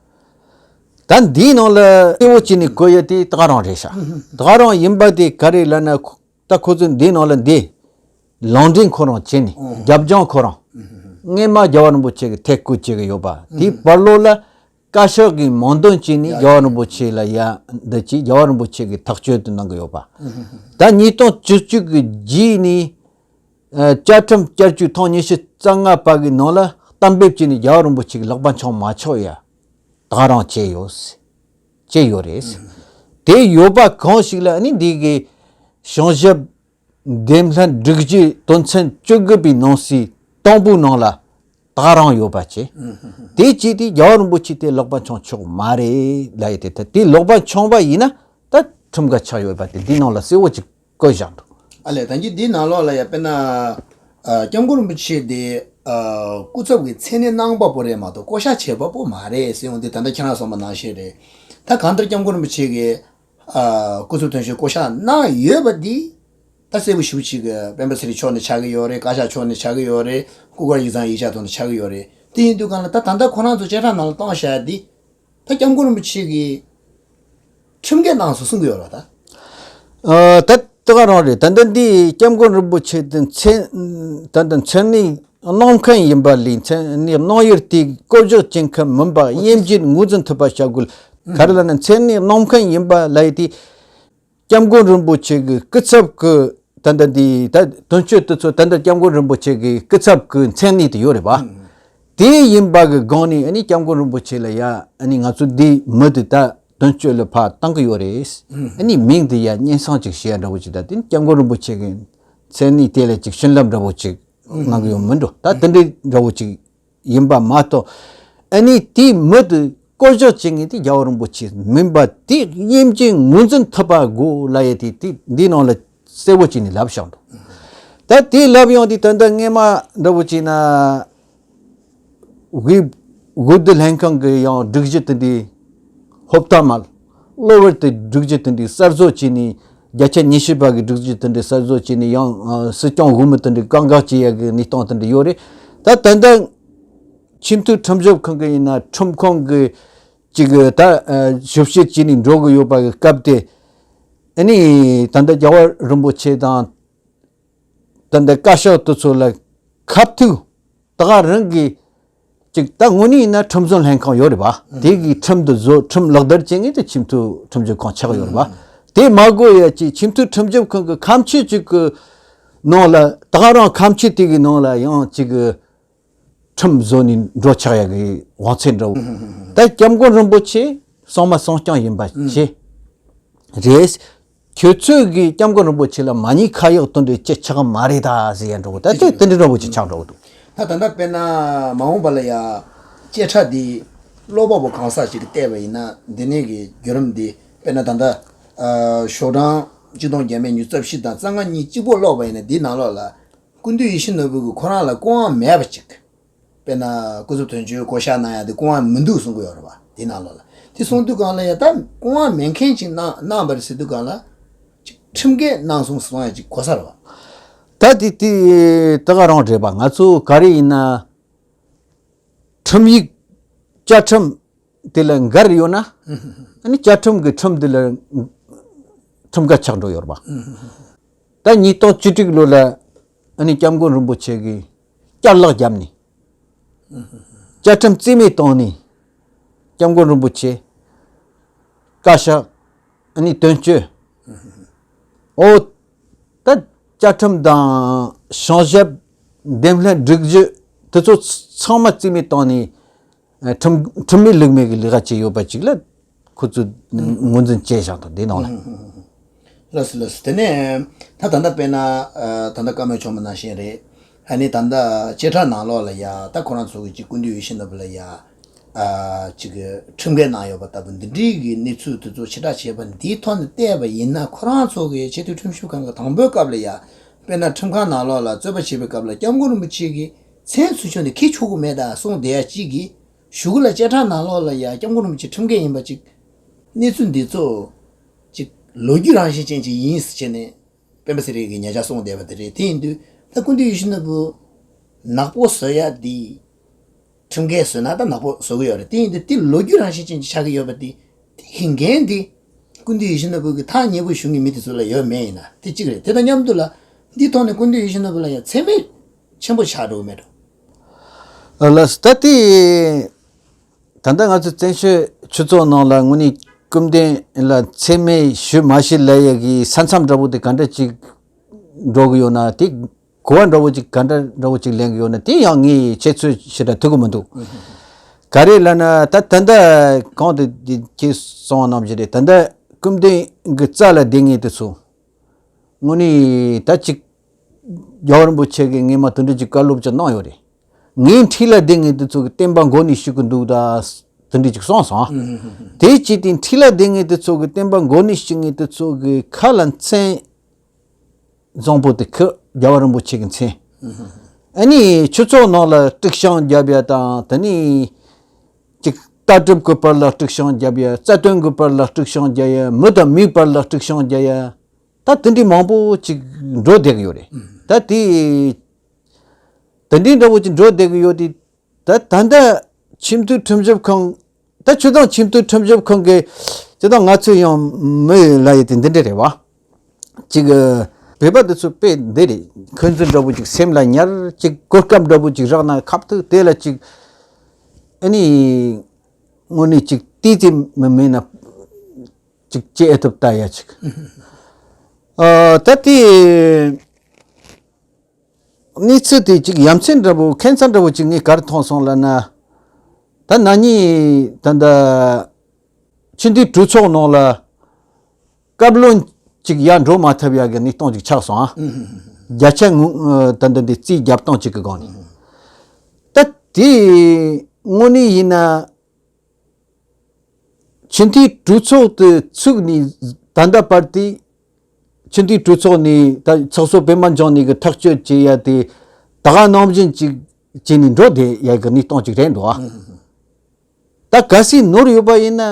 ད་ད་འདིའི་ནང་ལ་གསལ་བོ་བྱས་ནས་བཀོད་ཡ་དེ་ད་ག་རང་རེད་ཤག་ད་ག་རང་ཡིན་པ་དེ་ག་རེ་ལབ་ན། ད་ཁོ་ཚོས་འདིའི་ནང་ལ་འདི་ལམ་འདྲེན་ཁོ་རང་བྱས་ནས། ཨོ། རྒྱབ་ལྗོངས་ཁོ་རང་། ཨུ་ཧུ་ཧུ། སྔས་མ་རྒྱལ་བ་རིན་པོ་ཆེ་གིས་ཐད་བསྐོ་བྱེད་ཀྱི་ཡོད་པ། ཨུ་དེའི་ཧུ། བར་ལོགས་ལ་བཀའ་ཤག་གིས་མིང་འདོན་བྱས་ནས་ཡ་རྒྱལ་བ་རིན་པོ་ཆེ་ལ་ཡ་འདི་བྱས། རྒྱལ་བ་རིན་པོ་ཆེ་གིས་ཐག་གཅོད་དུ་གནང་གི་ཡོད་པ། ཨུ་ཧུ་ཧུ། ད་ཉིས་སྟོང་བཅུ་གཅིག་གི་རྗེས་ནས་ཨ་བཅའ་ཁྲིམས་བསྐྱར་བཅོས་ཐེངས་ཉི་ཤུ་རྩ་ལྔ་པ་གི་ནང་ལ་གཏན་འབེབས་བྱས་ནས་རྒྱལ་བ་རིན་པོ་ཆེ་གི་ལག་པ་འཆང་མ་ཆོག་ཡ། ད་ག་རང་བྱས་ཡོད། བྱས་ཡོད་རེད། དེ་ཡོད་པ་གང་ཞིག་ལ་ཨ་ནི་འདི་གི་གཞུང་ཞབས་འདེམས་ལྷན་སྒྲིག་གཞི་དོན་ཚན་བཅུ་དགུ་པའི་ནང་གསེས་དང་པོའི་ནང་ལ་ད་ག་རང་ཡོད་པ་བྱས། དེ་བྱས་ཏེ་རྒྱལ་བ་རིན་པོ་ཆེ་དེ་ལག་པ་འཆང་ཆོག་མ་རེད་ལབ་ཡོད་དེ། ད་དེ་ལག་པ་འཆང་བ་ཡིན་ན་ད་ཁྲིམས་འགལ་ཆགས་ཡོད་པ་དེ་འདི་ནང་ལ་གསལ་བོ་ཅིག་བཀོད་བཞག་འདུག་ཨ་ལས། ད་གིན་འདིའི་ནང་ལོགས་ལ་ཡ་དཔེར་ན། ཨ་སྐྱབས་མགོན་རིན་པོ་ཆེ་དེ་ཨ་སྐུ་ཚབ་ཀྱི་མཚན་གནས་གནང་བ་པོ་རེད་མ་གཏོགས་བསྐོ་བཞག་བྱས་པ་པོ་མ་རེད་ཟེར་ཡོང་དུས། ད་ལྟ་ཁྱེད་རང་གསུངས་པ་ནང་བཞིན་རེད། ད་གང་ལྟར་སྐྱབས་མགོན་རིན་པོ་ཆེ་གིས་ཨ་སྐུ་ཚབ་དོན་གཅོད་བསྐོ་བཞག་གནང་ཡོད་པ་འདི་ད་གསལ་པོ་ཞེ་པོ་ཅིག་གི་སྤེན་པ་ཚེ་རིང་མཆོག་ནས་ཆགས་ཀྱི་ཡོད་རེད། བཀའ་ཤག་མཆོག་ནས་ཆགས་ཀྱི་ཡོད་རེད། སྐུ་སྒེར་ཡིག་ཚང་ཡིག་ཆ་ཐོག་ནས་ཆགས་ཀྱི་ཡོད་རེད། དེ་ཡིན་དུས་གང་ལ་ད་ད་ལྟ་ཁོ་རང་ཚོ་བཅད་ཁྲ་ནང་ལ་གཏོང་བཞག་འདི། ད་སྐྱབས་མགོན་རིན་པོ་ཆེ་གིས་ཁྲིམས་འགལ་གནང་སོང་གསུང་གི་ཡོད་རེད་པ་ད། ཨ་ད་ད་ག་རང་རེད། ད་ལྟ་འདི་སྐྱབས་མགོན་རིན་པོ་ཆེ་དེ་མཚན། ད་ལྟ་མཚན་གནས་གནང་མཁན་ཡིན་པ་ལས་མཚན་གནས་གནང་ཡུལ་དེ་བསྐོ་གཞག་བྱེད་མཁན་མིན་པ་དབྱེ་འབྱེད་ངོས་འཛིན་ཐུབ་པ་བྱ་དགོས། ག་རེ་ལབ་ན་མཚན་གནས་གནང་མཁན་ཡིན་པ་ལབ་ཡས་དེ། སྐྱབས་མགོན་རིན་པོ་ཆེ་གི་སྐུ་ཚབ་ཀྱི་ད་ལྟ་འདི་ད་དོན་གཅོད་དེ་ཚོ་ད་ལྟ་སྐྱབས་མགོན་རིན་པོ་ཆེ་གི་སྐུ་ཚབ་ཀྱི་མཚན་གནས་དེ་ཡོད་རེད་པ། དེ་ཡིན་པ་གི་སྒང་ནས་ཨ་ནི་སྐྱབས་མགོན་རིན་པོ་ཆེ་ལ་ཡ་ཨ་ནི་ང་ཚོ་འདི་མི་དེ་ད་དོན་གཅོད་ལ་ཕར་བཏང་གི་ཡོད་རེད། ཨ་ནི་མིང་དེ་ཡ་སྙན་སེང་ཅིག་བྱེད་ཡ་འདྲ་བོ་ཅིག་ད་དེ་སྐྱབས་མགོན་རིན་པོ་ཆེ་གི་མཚན་གནས་དེ་ལ་ཅིག་བྱིན་རླབས་འདྲ་བོ་ཅིག་གནང་གི་ཡོད་མི་འགྲོ། ད་དེ་འདྲའི་འདྲ་བོ་ཅིག་ཡིན་པ་མ་གཏོགས། ཨ་ནི་དེའི་མི་དེ་བསྐོ་གཞག་བྱེད་མཁན་དེ་རྒྱལ་བ་རིན་པོ་ཆེ་མིན་པ་དེ་དབྱེ་འབྱེད་ངོས་འཛིན་ཐུབ་པ་དགོས་ལབ་ཡས་དེ་དེ་འདིའི་ནང་ལ་གསལ་བོ་བྱས་ནས་ལབ་བཞག་འདུག་ད་དེ་ལབ་ཡོང་དུས་ད་ལྟ་སྔས་མ་འདྲ་བོ་བྱས་ན། དབུས་དབུས་བོད་བདེ་ལྷན་ཁང་གི་ཡང་སྒྲིག་གཞི་དེ་འདྲའི་ཧོབ་ཐ་མ། གློ་བུར་དུ་སྒྲིག་གཞི་དེ་འདྲའི་གསར་བཟོ་བྱས་ནས། བརྒྱ་ཆ་ཉི་ཤུ་པ་གི་སྒྲིག་གཞི་དེ་འདྲའི་གསར་བཟོ་བྱས་ནས། ཡང་ཨ་སྲིད་སྐྱོང་འོས་མི་དེ་འདྲའི་བཀག་འགོག་བྱེད་ཡ་གི་གནས་སྟངས་དེ་འདྲ་ཡོད་རེད། ད་ད་ལྟ་ཆེས་མཐོའི་ཁྲིམས་ཞིབ་ཁང་གི་ཡིན་ན་ཁྲིམས་ཁང་གི་ཅིག་གི་ད་ཨ་ཞིབ་བཤེར་བྱས་ནས་འགྲོ་གི་ཡོད་པ་གི་སྐབས་དེ། ཨ་ནི་ད་ལྟ་རྒྱལ་བ་རིན་པོ་ཆེ་དང་ད་ལྟ་བཀའ་ཤག་དེ་ཚོ་ལ་ཁ་ཐུག་ད་ག་རང་གི་ཅིག་ད་དངོས་གནས་ཡིན་ན་ཁྲིམས་བཟོ་ལྷན་ཁང་ཡོད་རེད་པ། དེ་གི་ཁྲིམས་དེ་བཟོ། ཁྲིམས་ལག་བསྟར་བྱེད་མཁན་དེ་ཆེས་མཐོའི་ཁྲིམས་ཞིབ་ཁང་ཆགས་ཡོད་རེད་པ། དེ་མ་དགོས་ཡ་ཅིག་ཆེས་མཐོའི་ཁྲིམས་ཞིབ་ཁང་གི་ཁ་མཆུ་ཅིག་གི་ནང་ལ། ད་ག་རང་ཁ་མཆུ་དེ་གི་ནང་ལ་ཡང་ཅིག་གི་ཁྲིམས་བཟོ་ནས་འགྲོ་ཆགས་ཡ་གི་དབང་ཚད་འདྲ་བོ། ད་སྐྱབས་མགོན་རིན་པོ་ཆེ་གསང་མ་གསང་རྐྱང་ཡིན་པ་བྱས། རེད། ཁྱོད་ཚོས་གི་སྐྱབས་མགོན་རིན་པོ་ཆེ་ལ་མ་ཉེས་ཁ་གཡོགས་གཏོང་འདྲ་བྱེད་ཆོག་གི་མ་རེད་ད་ཟེར་ཡ་འདྲ་བོ། ད་དེ་དེ་འདྲ་འདྲ་བོ་ཅིག་ཆགས་འགྲོ་གི་འདུག་ད་ད་ལྟ་དཔེར་ན་མ་འོངས་པ་ལ་ཡ་བཅད་ཁྲ་འདི་ཀློག་པ་པོ་གང་ཟག་ཅིག་གིས་བལྟས་པ་ཡིན་ན། འདི་ནས་གི་བརྒྱུད་རིམ་འདི་དཔེར་ན་ད་ལྟ་ཨ་ཤོག་གྲངས་གཅིག་སྟོང་བརྒྱ་མེད་ཉི་ཤུ་རྩ་བཞི་དང་རྩ་ལྔ་གཉིས་གཅིག་པོ་ཀློག་པ་ཡིན་ན། འདིའི་ནང་ལོགས་ལ་སྐུ་མདུན་ཡིད་བཞིན་ནོར་བུ་གི་ཁོ་རང་ལ་སྐུ་དབང་མེད་པ་ཅིག་དཔེར་ན་སྐུ་ཚབ་དོན་གཅོད་བསྐོ་བཞག་གནང་ཡ་དེ་སྐུ་དབང་མི་འདུག་གསུང་གི་ཡོད་རེད་པ། དེ་ནང་ལོགས་ལ་དེ་གསུང་དུས་གང་ལ་ཡ་ད་སྐུ་དབང་མེད་མཁན་ཅིག་གནང་གནང་བ་རེད་ཟེར་དུས་གང་ལ་ཅིག་ཁྲིམས་འགལ་གནང་སོང་གསུང་ཡ་ཅིག་གོ་ས་རེད་པ། ད་དེ་དེ་ད་ག་རང་རེད་པ། ང་ཚོ་ག་རེ་ཡིན་ན་ཁྲིམས་ཡིག་བཅའ་ཁྲིམས་དེ་ལ་འགལ་ཡོད་ན། ཨ་ནི་བཅའ་ཁྲིམས་ཀྱི་ཁྲིམས་དེ་ལ་ཁྲིམས་འགལ་ཆགས་འགྲོ་ཡོད་རེད་པ། ད་ཉིས་སྟོང་བཅུ་དྲུག་ལོ་ལ་ཨ་ནི་སྐྱབས་མགོན་རིན་པོ་ཆེ་གིས་བསྐྱར་ལག་བརྒྱབ་ནས། བཅའ་ཁྲིམས་རྩིས་མེད་བཏང་ནས། སྐྱབས་མགོན་རིན་པོ་ཆེ། བཀའ་ཤག་ཨ་ནི་དོན་གཅོད། ཨོ། ད་བཅའ་ཁྲིམས་དང་གཞུང་ཞབས་འདེམས་ལྷན་སྒྲིག་གཞི་དེ་ཚོ་ཚང་མ་རྩིས་མེད་བཏང་ནས། ཨ་ཁྲིམས་ཁྲིམས་མེད་ལུགས་མེད་ཀྱི་ལས་ཀ་བྱས་ཡོད་པ་ཅིག་ལ། ཁོ་ཚོས་ངོས་འཛིན་བྱས་བཞག་འདུག་འདི་ནང་ལ། ལགས་སོ་ལགས་སོ། དེ་ནས་ད་ད་ལྟ་དཔེར་ན་ཨ་ད་ལྟ་བཀའ་མོལ་བྱུང་བ་ནང་བཞིན་རེད། ཨ་ནི་ད་ལྟ་བཅད་ཁྲ་ནང་ལོགས་ལ་ཡ་ད་ཁོ་རང་ཚོ་གི་ཅིག་སྐུ་མདུན་ཡིད་བཞིན་ནོར་བུ་ལ་ཡ་ཨ་ཅིག་ཁྲིམས་འགལ་གནང་ཡོད་པ་ལྟ་བུ་འདི་འདྲའི་གི་གནས་ཚུལ་དེ་ཚོ་ཕྱིར་བསྒྲགས་བྱས་པ་འདིའི་ཐོག་ནས་བལྟས་པ་ཡིན་ན། ཁོ་རང་ཚོ་གི་ཆེས་མཐོའི་ཁྲིམས་ཞིབ་ཁང་གི་དང་པོའི་སྐབས་ལ་ཡ་དཔེར་ན་ཁྲིམས་ཁང་ནང་ལོགས་ལ་རྩོད་པ་བྱེད་པའི་སྐབས་ལ་སྐྱབས་མགོན་རིན་པོ་ཆེ་གི་མཚན་ཚུར་ཕྱོགས་ནས་འཁྱེར་ཆོག་གི་མེད་ད་གསུངས་བསྡད་ཡ་གཅིག་གིས། གཞུག་གུ་ལ་བཅད་ཁྲ་ནང་ལོགས་ལ་ཡ་སྐྱབས་མགོན་རིན་པོ་ཆེ་ཁྲིམས་འགལ་ཡིན་པ་ཅིག་གནས་ཚུལ་འདི་ཚོ་ཅིག་ལོ་རྒྱུས་རང་བཞིན་ཅན་ཅིག་ཡིན་ཟེར་བྱས་ནས་སྤེན་པ་ཚེ་རིང་གིས་ཉེ་ཆར་གསུངས་བསྡད་པ་དེ་རེད། དེ་ཡིན་དུས་ད་སྐུ་མདུན་ཡིད་བཞིན་ནོར་བུ་ནག་པོ་བཟོ་ཡ་འདི་ཁྲིམས་འགལ་བཟོས་ན་ད་ནག་པོ་བཟོ་གི་ཡོད་རེད། དེ་ཡིན་དུས་དེ་ལོ་རྒྱུས་རང་བཞིན་ཅན་ཅིག་ཆགས་ཀྱི་ཡོད་པ་དེ་དེ་ཡིན་མཁན་དེ་སྐུ་མདུན་ཡིད་བཞིན་ནོར་བུ་གི་ཐག་ཉེ་པོ་བཞུགས་མཁན་མི་དེ་ཚོ་ལ་ཡོད་མེད་ཡིན་ན་དེ་གཅིག་རེད། དེ་དང་མཉམ་དུ་ལ་འདིའི་ཐོག་ནས་སྐུ་མདུན་ཡིད་བཞིན་ནོར་བུ་ལ་ཡང་མཚན་སྨད་ཆེན་པོ་ཆགས་འགྲོ་གི་མེད་འགྲོ། ལགས་སོ། ད་དེ་ད་ལྟ་ང་ཚོ་བཙན་བྱོལ་སྤྱི་ཚོགས་ནང་ལ་དངོས་གནས་སྐུ་མདུན་ལ་མཚན་སྨད་ཞུ་མ་ཞུ་ལབ་ཡ་གི་ས་མཚམས་འདྲ་པོ་དེ་ག་འདྲ་ཅིག་འགྲོ་གི་ཡོད་ན། དེ་གོ་བ་འདྲ་པོ་ཅིག་ག་འདྲ་འདྲ་པོ་ཅིག་ལེན་གི་ཡོད་ན། དེ་ཡང་ངས་ཁྱེད་ཚོའི་ཕྱི་དྲག་ཐུག་གི་མི་འདུག་ག་རེ་ལབ་ན་ད་ད་ལྟ་གོང་དུ་ཁྱེད་གསུངས་པ་ནང་བཞིན་རེད། ད་ལྟ་སྐུ་མདུན་གྱི་རྩ་ལ་བསྡད་མཁན་དེ་ཚོ་དངོས་གནས་ད་ཅིག་རྒྱལ་བ་རིན་པོ་ཆེ་གིས་སྔོན་མ་དེ་འདྲ་ཅིག་བཀའ་སློབ་ཅིག་གནང་ཡོད་རེད། ངའི་འཁྲིས་ལ་བསྡད་མཁན་དེ་ཚོ་གིས་བསྟན་པ་མགོ་ནས་ཞུགས་གི་འདུག་ད་དེ་འདྲ་ཅིག་གསུངས་སོང་། དེ་བྱས་ཏེ་འཁྲིས་ལ་བསྡད་མཁན་དེ་ཚོ་གིས་བསྟན་པ་མགོ་ནས་ཞུགས་མཁན་དེ་ཚོ་གི་ཁ་ལ་མཚན་བཟང་པོ་དེ་ཁོ་རྒྱལ་བ་རིན་པོ་ཆེ་གི་མཚན། ཨ་ནི་ཆོས་ཚོགས་ནང་ལ་དཀྲུག་ཤིང་རྒྱབ་ཡ་དང་། དེ་ནས་ཅིག་ལྟ་གྲུབ་ཀྱི་བར་ལ་དཀྲུག་ཤིང་རྒྱབ་ཡ། རྩ་དོན་གྱི་བར་ལ་དཀྲུག་ཤིང་རྒྱབ་ཡ། མི་དང་མིའི་བར་ལ་དཀྲུག་ཤིང་རྒྱབ་ཡ། ད་དེ་འདྲའི་མང་པོ་ཅིག་འགྲོ་བསྡད་ཀྱི་ཡོད་རེད། ད་དེ་དེ་འདྲའི་འདྲ་པོ་ཅིག་འགྲོ་བསྡད་ཀྱི་ཡོད་དེ། ད་ད་ལྟ་ཆེས་མཐོའི་ཁྲིམས་ཞིབ་ཁང་། ད་སྤྱིར་བཏང་ཆེས་མཐོའི་ཁྲིམས་ཞིབ་ཁང་གི་སྤྱིར་བཏང་ང་ཚོས་ཡང་མི་ལ་ཡི་དེ་འདི་འདྲ་རེད་བ། ཅིག་བོད་པ་འདི་ཚོ་དཔེ་འདི་རེད། འཁོན་འཛིན་འདྲ་པོ་ཅིག་སེམས་ལ་ཉར། ཅིག་གོ་སྐབས་འདྲ་པོ་ཅིག་རག་ན་ཁ་ཐུག་དེ་ལ་ཅིག་ཨ་ནི་དངོས་གནས་ཅིག་ཏོག་ཙམ་མི་མེད་ན་ཅིག་ཅི་ཨེ་ཐུབ་ལྟ་ཡ་ཅིག་ཨ་ད་དེ་གནས་ཚུལ་དེ་ཅིག་ཡ་མཚན་འདྲ་པོ་ཁྱད་མཚར་འདྲ་པོ་ཅིག་ངས་ག་རེ་མཐོང་སོང་ལབ་ན། ད་ན་ནིང་ད་ལྟ་ཆེས་མཐོའི་གྲོས་ཚོགས་ནང་ལ་བཀའ་བློན་ཅིག་ཡར་འགྲོ་མ་ཐུབ་ཡ་གི་གནས་སྟངས་ཅིག་ཆགས་སོང་ཨ། བརྒྱ་ཆ་ངོ་ད་ལྟ་འདི་རྩིས་བརྒྱ་སྟོང་ཅིག་གི་སྒང་ནས། ད་དེ་དངོས་གནས་ཡིན་ན། ཆེས་མཐོའི་གྲོས་ཚོགས་དེ་ཚུགས་ནས་ད་ལྟ་བར་དུ་ཆེས་མཐོའི་གྲོས་ཚོགས་ནས་ད་ཚོགས་གཙོ་པད་མ་འབྱུང་གནས་ཀྱིས་ཐག་གཅོད་བྱེད་ཡ་དེ་ད་ག་ནང་བཞིན་ཅིག་བྱས་ནས་འགྲོ་བསྡད་ཡ་གི་གནས་སྟངས་ཅིག་རེད་འདུག་ཨ། ད་གལ་སྲིད་ནོར་ཡོད་པ་ཡིན་ན་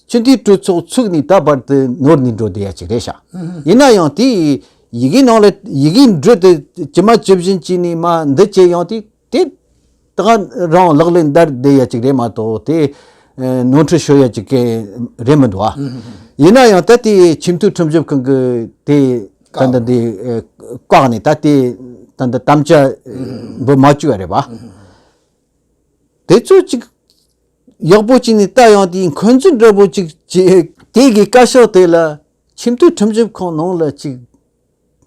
ཆེས་མཐོའི་གྲོས་ཚོགས་ཚུགས་ནས་ད་བར་དུ་ནོར་ནས་འགྲོ་བསྡད་ཡ་ཅིག་རེད་ཤག་ཡིན་ན་ཡང་དེ་ཡི་གེ་ནང་ལ་ཡི་གེ་འབྲུ་དེ་ཇི་མ་ཇི་བཞིན་བྱས་ནས་མར་འདི་བྱས་ཡོང་དུས། དེ་ད་ག་རང་ལག་ལེན་བསྟར་བསྡད་ཡ་ཅིག་རེད་མ་གཏོགས་དེ་ནོར་འཁྲུལ་ཤོར་ཡ་ཅིག་གི་རེད་མི་འདུག་ཨ། ཡིན་ན་ཡང་ད་དེ་ཆེས་མཐོའི་ཁྲིམས་ཞིབ་ཁང་གི་དེ་ད་ལྟ་འདི་བཀག་ནས་ད་དེ་ད་ལྟ་དམ་བཅའ་འབུལ་མ་བཅུག་ཡ་རེད་པ། དེ་ཚོ་ཅིག་ཡག་པོ་བྱས་ནས་ལྟ་ཡོང་དུས་འཁོན་འཛིན་འདྲ་པོ་ཅིག་བྱས། དེ་གི་བཀའ་ཤག་དེ་ལ་ཆེས་མཐོའི་ཁྲིམས་ཞིབ་ཁང་ནང་ལ་ཅིག་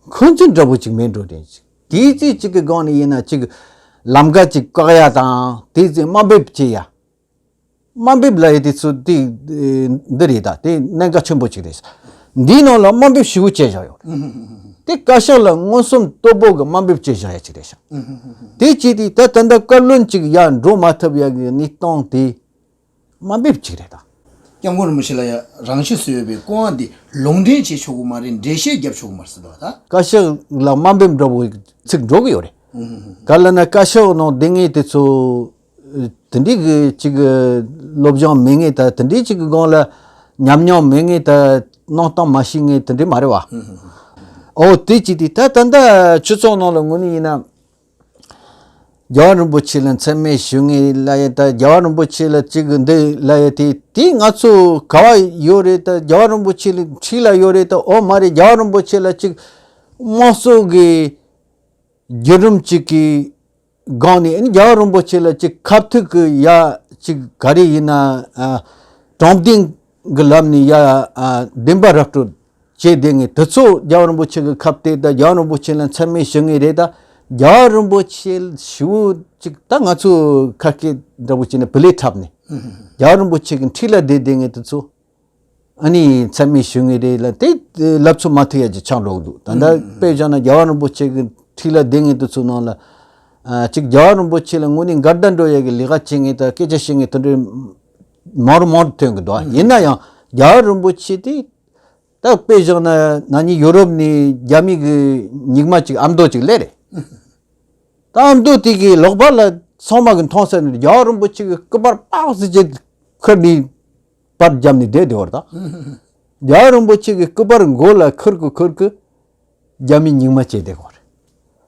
འཁོན་འཛིན་འདྲ་པོ་ཅིག་མེད་འགྲོ་དེ་ཅིག་དེའི་རྩིས་གཅིག་གི་སྒང་ནས་ཡིན་ན་ཅིག་ལམ་ཁ་ཅིག་བཀག་ཡ་དང་། དེའི་རྩིས་དམའ་འབེབས་བྱེད་ཡ། དམའ་འབེབས་ལབ་ཡ་དེ་ཚོ་དེ་འདི་རེད། ད་དེ་གནད་འགག་ཆེན་པོ་ཅིག་རེད། འདིའི་ནང་ལ་དམའ་འབེབས་ཞེ་པོ་བྱས་བཞག་ཡོད། དེ་བཀའ་ཤག་ལ་མངོན་སུམ་དོད་པོ་གི་དམའ་འབེབས་བྱས་བཞག་ཡ་ཅིག་རེད་ཤག་དེ་བྱས་དུས་ད་ད་ལྟ་བཀའ་བློན་ཅིག་ཡར་འགྲོ་མ་ཐུབ་ཡ་གི་གནས་སྟངས་དེ། དམའ་འབེབས་ཅིག་རེད་ད། སྐྱབས་མགོན་རིན་པོ་ཆེ་ལ་ཡང་རང་ཤི་སོས་ཡོད་པའི་སྐུ་དབང་འདི་ལུང་འདྲེན་བྱེད་ཆོག་གི་མ་རེད། འགྲེལ་བཤད་རྒྱབ་ཆོག་གི་མ་རེད་ཟེར་འདུག་ད། བཀའ་ཤག་ལ་དམའ་འབེབས་འདྲ་པོ་ཚིག་འགྲོ་གི་ཡོད་རེད། ག་ལ་ན་བཀའ་ཤག་ནང་བསྡད་མཁན་དེ་ཚོ་དེ་འདྲའི་གི་ཅིག་སློབ་སྦྱོང་མེད་མཁན་ད། དེ་འདྲའི་ཅིག་གི་སྒང་ལ་ཉམས་མྱོང་མེད་མཁན་ད། གནང་སྟངས་མ་ཤེས་མཁན་དེ་འདྲའི་མ་རེད་བ། ཨོ་དེ་ཅིག་དེ་ད་ད་ལྟ་ཆོས་ཚོགས་ནང་ལ་དངོས་གནས་ཡིན་ན། རྒྱལ་བ་རིན་པོ་ཆེ་ལ་མཚན་སྨད་ཞུ་ངེས་ལབ་ཡ་ད། རྒྱལ་བ་རིན་པོ་ཆེ་ལ་ཅིག་འདི་ལབ་ཡ་དེ་དེ་ང་ཚོ་ག་བ་ཡོད་རེད་ད། རྒྱལ་བ་རིན་པོ་ཆེ་ལ་འཁྲིས་ལ་ཡོད་རེད་ད། ཨོ་མ་རེད། རྒྱལ་བ་རིན་པོ་ཆེ་ལ་ཅིག་དམངས་གཙོ་གི་བརྒྱུད་རིམ་ཅིག་གི་སྒང་ནས་ཨ་ནི་རྒྱལ་བ་རིན་པོ་ཆེ་ལ་ཅིག་ཁ་ཐུག་གི་ཡ་ཅིག་ག་རེ་ཡིན་ན་ཨ་དྲང་བདེན་གི་ལམ་ནས་ཡ་ཨ་བདེན་པ་ར་སྤྲོད་བྱས་བསྡད་ངེས་དེ་ཚོ་རྒྱལ་བ་རིན་པོ་ཆེ་གི་ཁ་གཏད་ད། རྒྱལ་བ་རིན་པོ་ཆེ་ལ་མཚན་སྨད་ཞུ་ངེས་རེད་ད། རྒྱལ་བ་རིན་པོ་ཆེ་ཞུ་ཅིག་ད་ང་ཚོ་ཁ་སྐད་འདྲ་པོ་བྱས་ན་བུ་ལས་འཁྲབ་ནས་རྒྱལ་བ་རིན་པོ་ཆེ་གི་འཁྲིས་ལ་བསྡད་བསྡད་ངེས་དེ་ཚོ། ཨ་ནི་མཚན་སྨད་ཞུ་ངེས་རེད་ལ་དེ་ལབ་ཚོད་མ་ཐུག་ཡ་ཅིག་ཆགས་འགྲོ་གི་འདུག་ད་ལྟ་དཔེ་བཞག་ན་རྒྱལ་བ་རིན་པོ་ཆེ་གི་འཁྲིས་ལ་བསྡད་ངེས་དུས་ཚོད་ནང་ལ་ཨ་ཅིག་རྒྱལ་བ་རིན་པོ་ཆེ་ལ་དངོས་གནས་འགལ་ཟླ་འགྲོ་ཡ་གི་ལས་ཀ་བྱེད་ངེས་དང་སྐད་ཆ་བཤད་ངེས་དེ་འདྲའི་མང་རུ་མང་རུ་ཐོན་གི་འདུག་ཡིན་ན་ཡང་རྒྱལ་བ་རིན་པོ་ཆེ་དེ་ད་དཔེ་བཞག་ན་ན་ནིང་ཡུ་རོབ་ནས་རྒྱ་མི་གི་སྨྱུག་མ་ཅིག་ཨ་མདོ་ཅིག་སླེབས་རེད། ད་ཨ་མདོ་དེ་གི་ལོགས་པ་ལ་ཚང་མ་གི་མཐོང་ས་ནས་རྒྱལ་བ་རིན་པོ་ཆེ་གི་སྐུ་པར་པགས་ཟེར་གྱི་ཁུར་ནས་པར་བརྒྱབ་ནས་བསྡད་བསྡད་པ་རེད་ད། རྒྱལ་བ་རིན་པོ་ཆེ་གི་སྐུ་པར་མགོ་ལ་ཁུར་གི་ཁུར་གི་རྒྱ་མི་སྨྱུག་མ་བྱས་བསྡད་པ་རེད།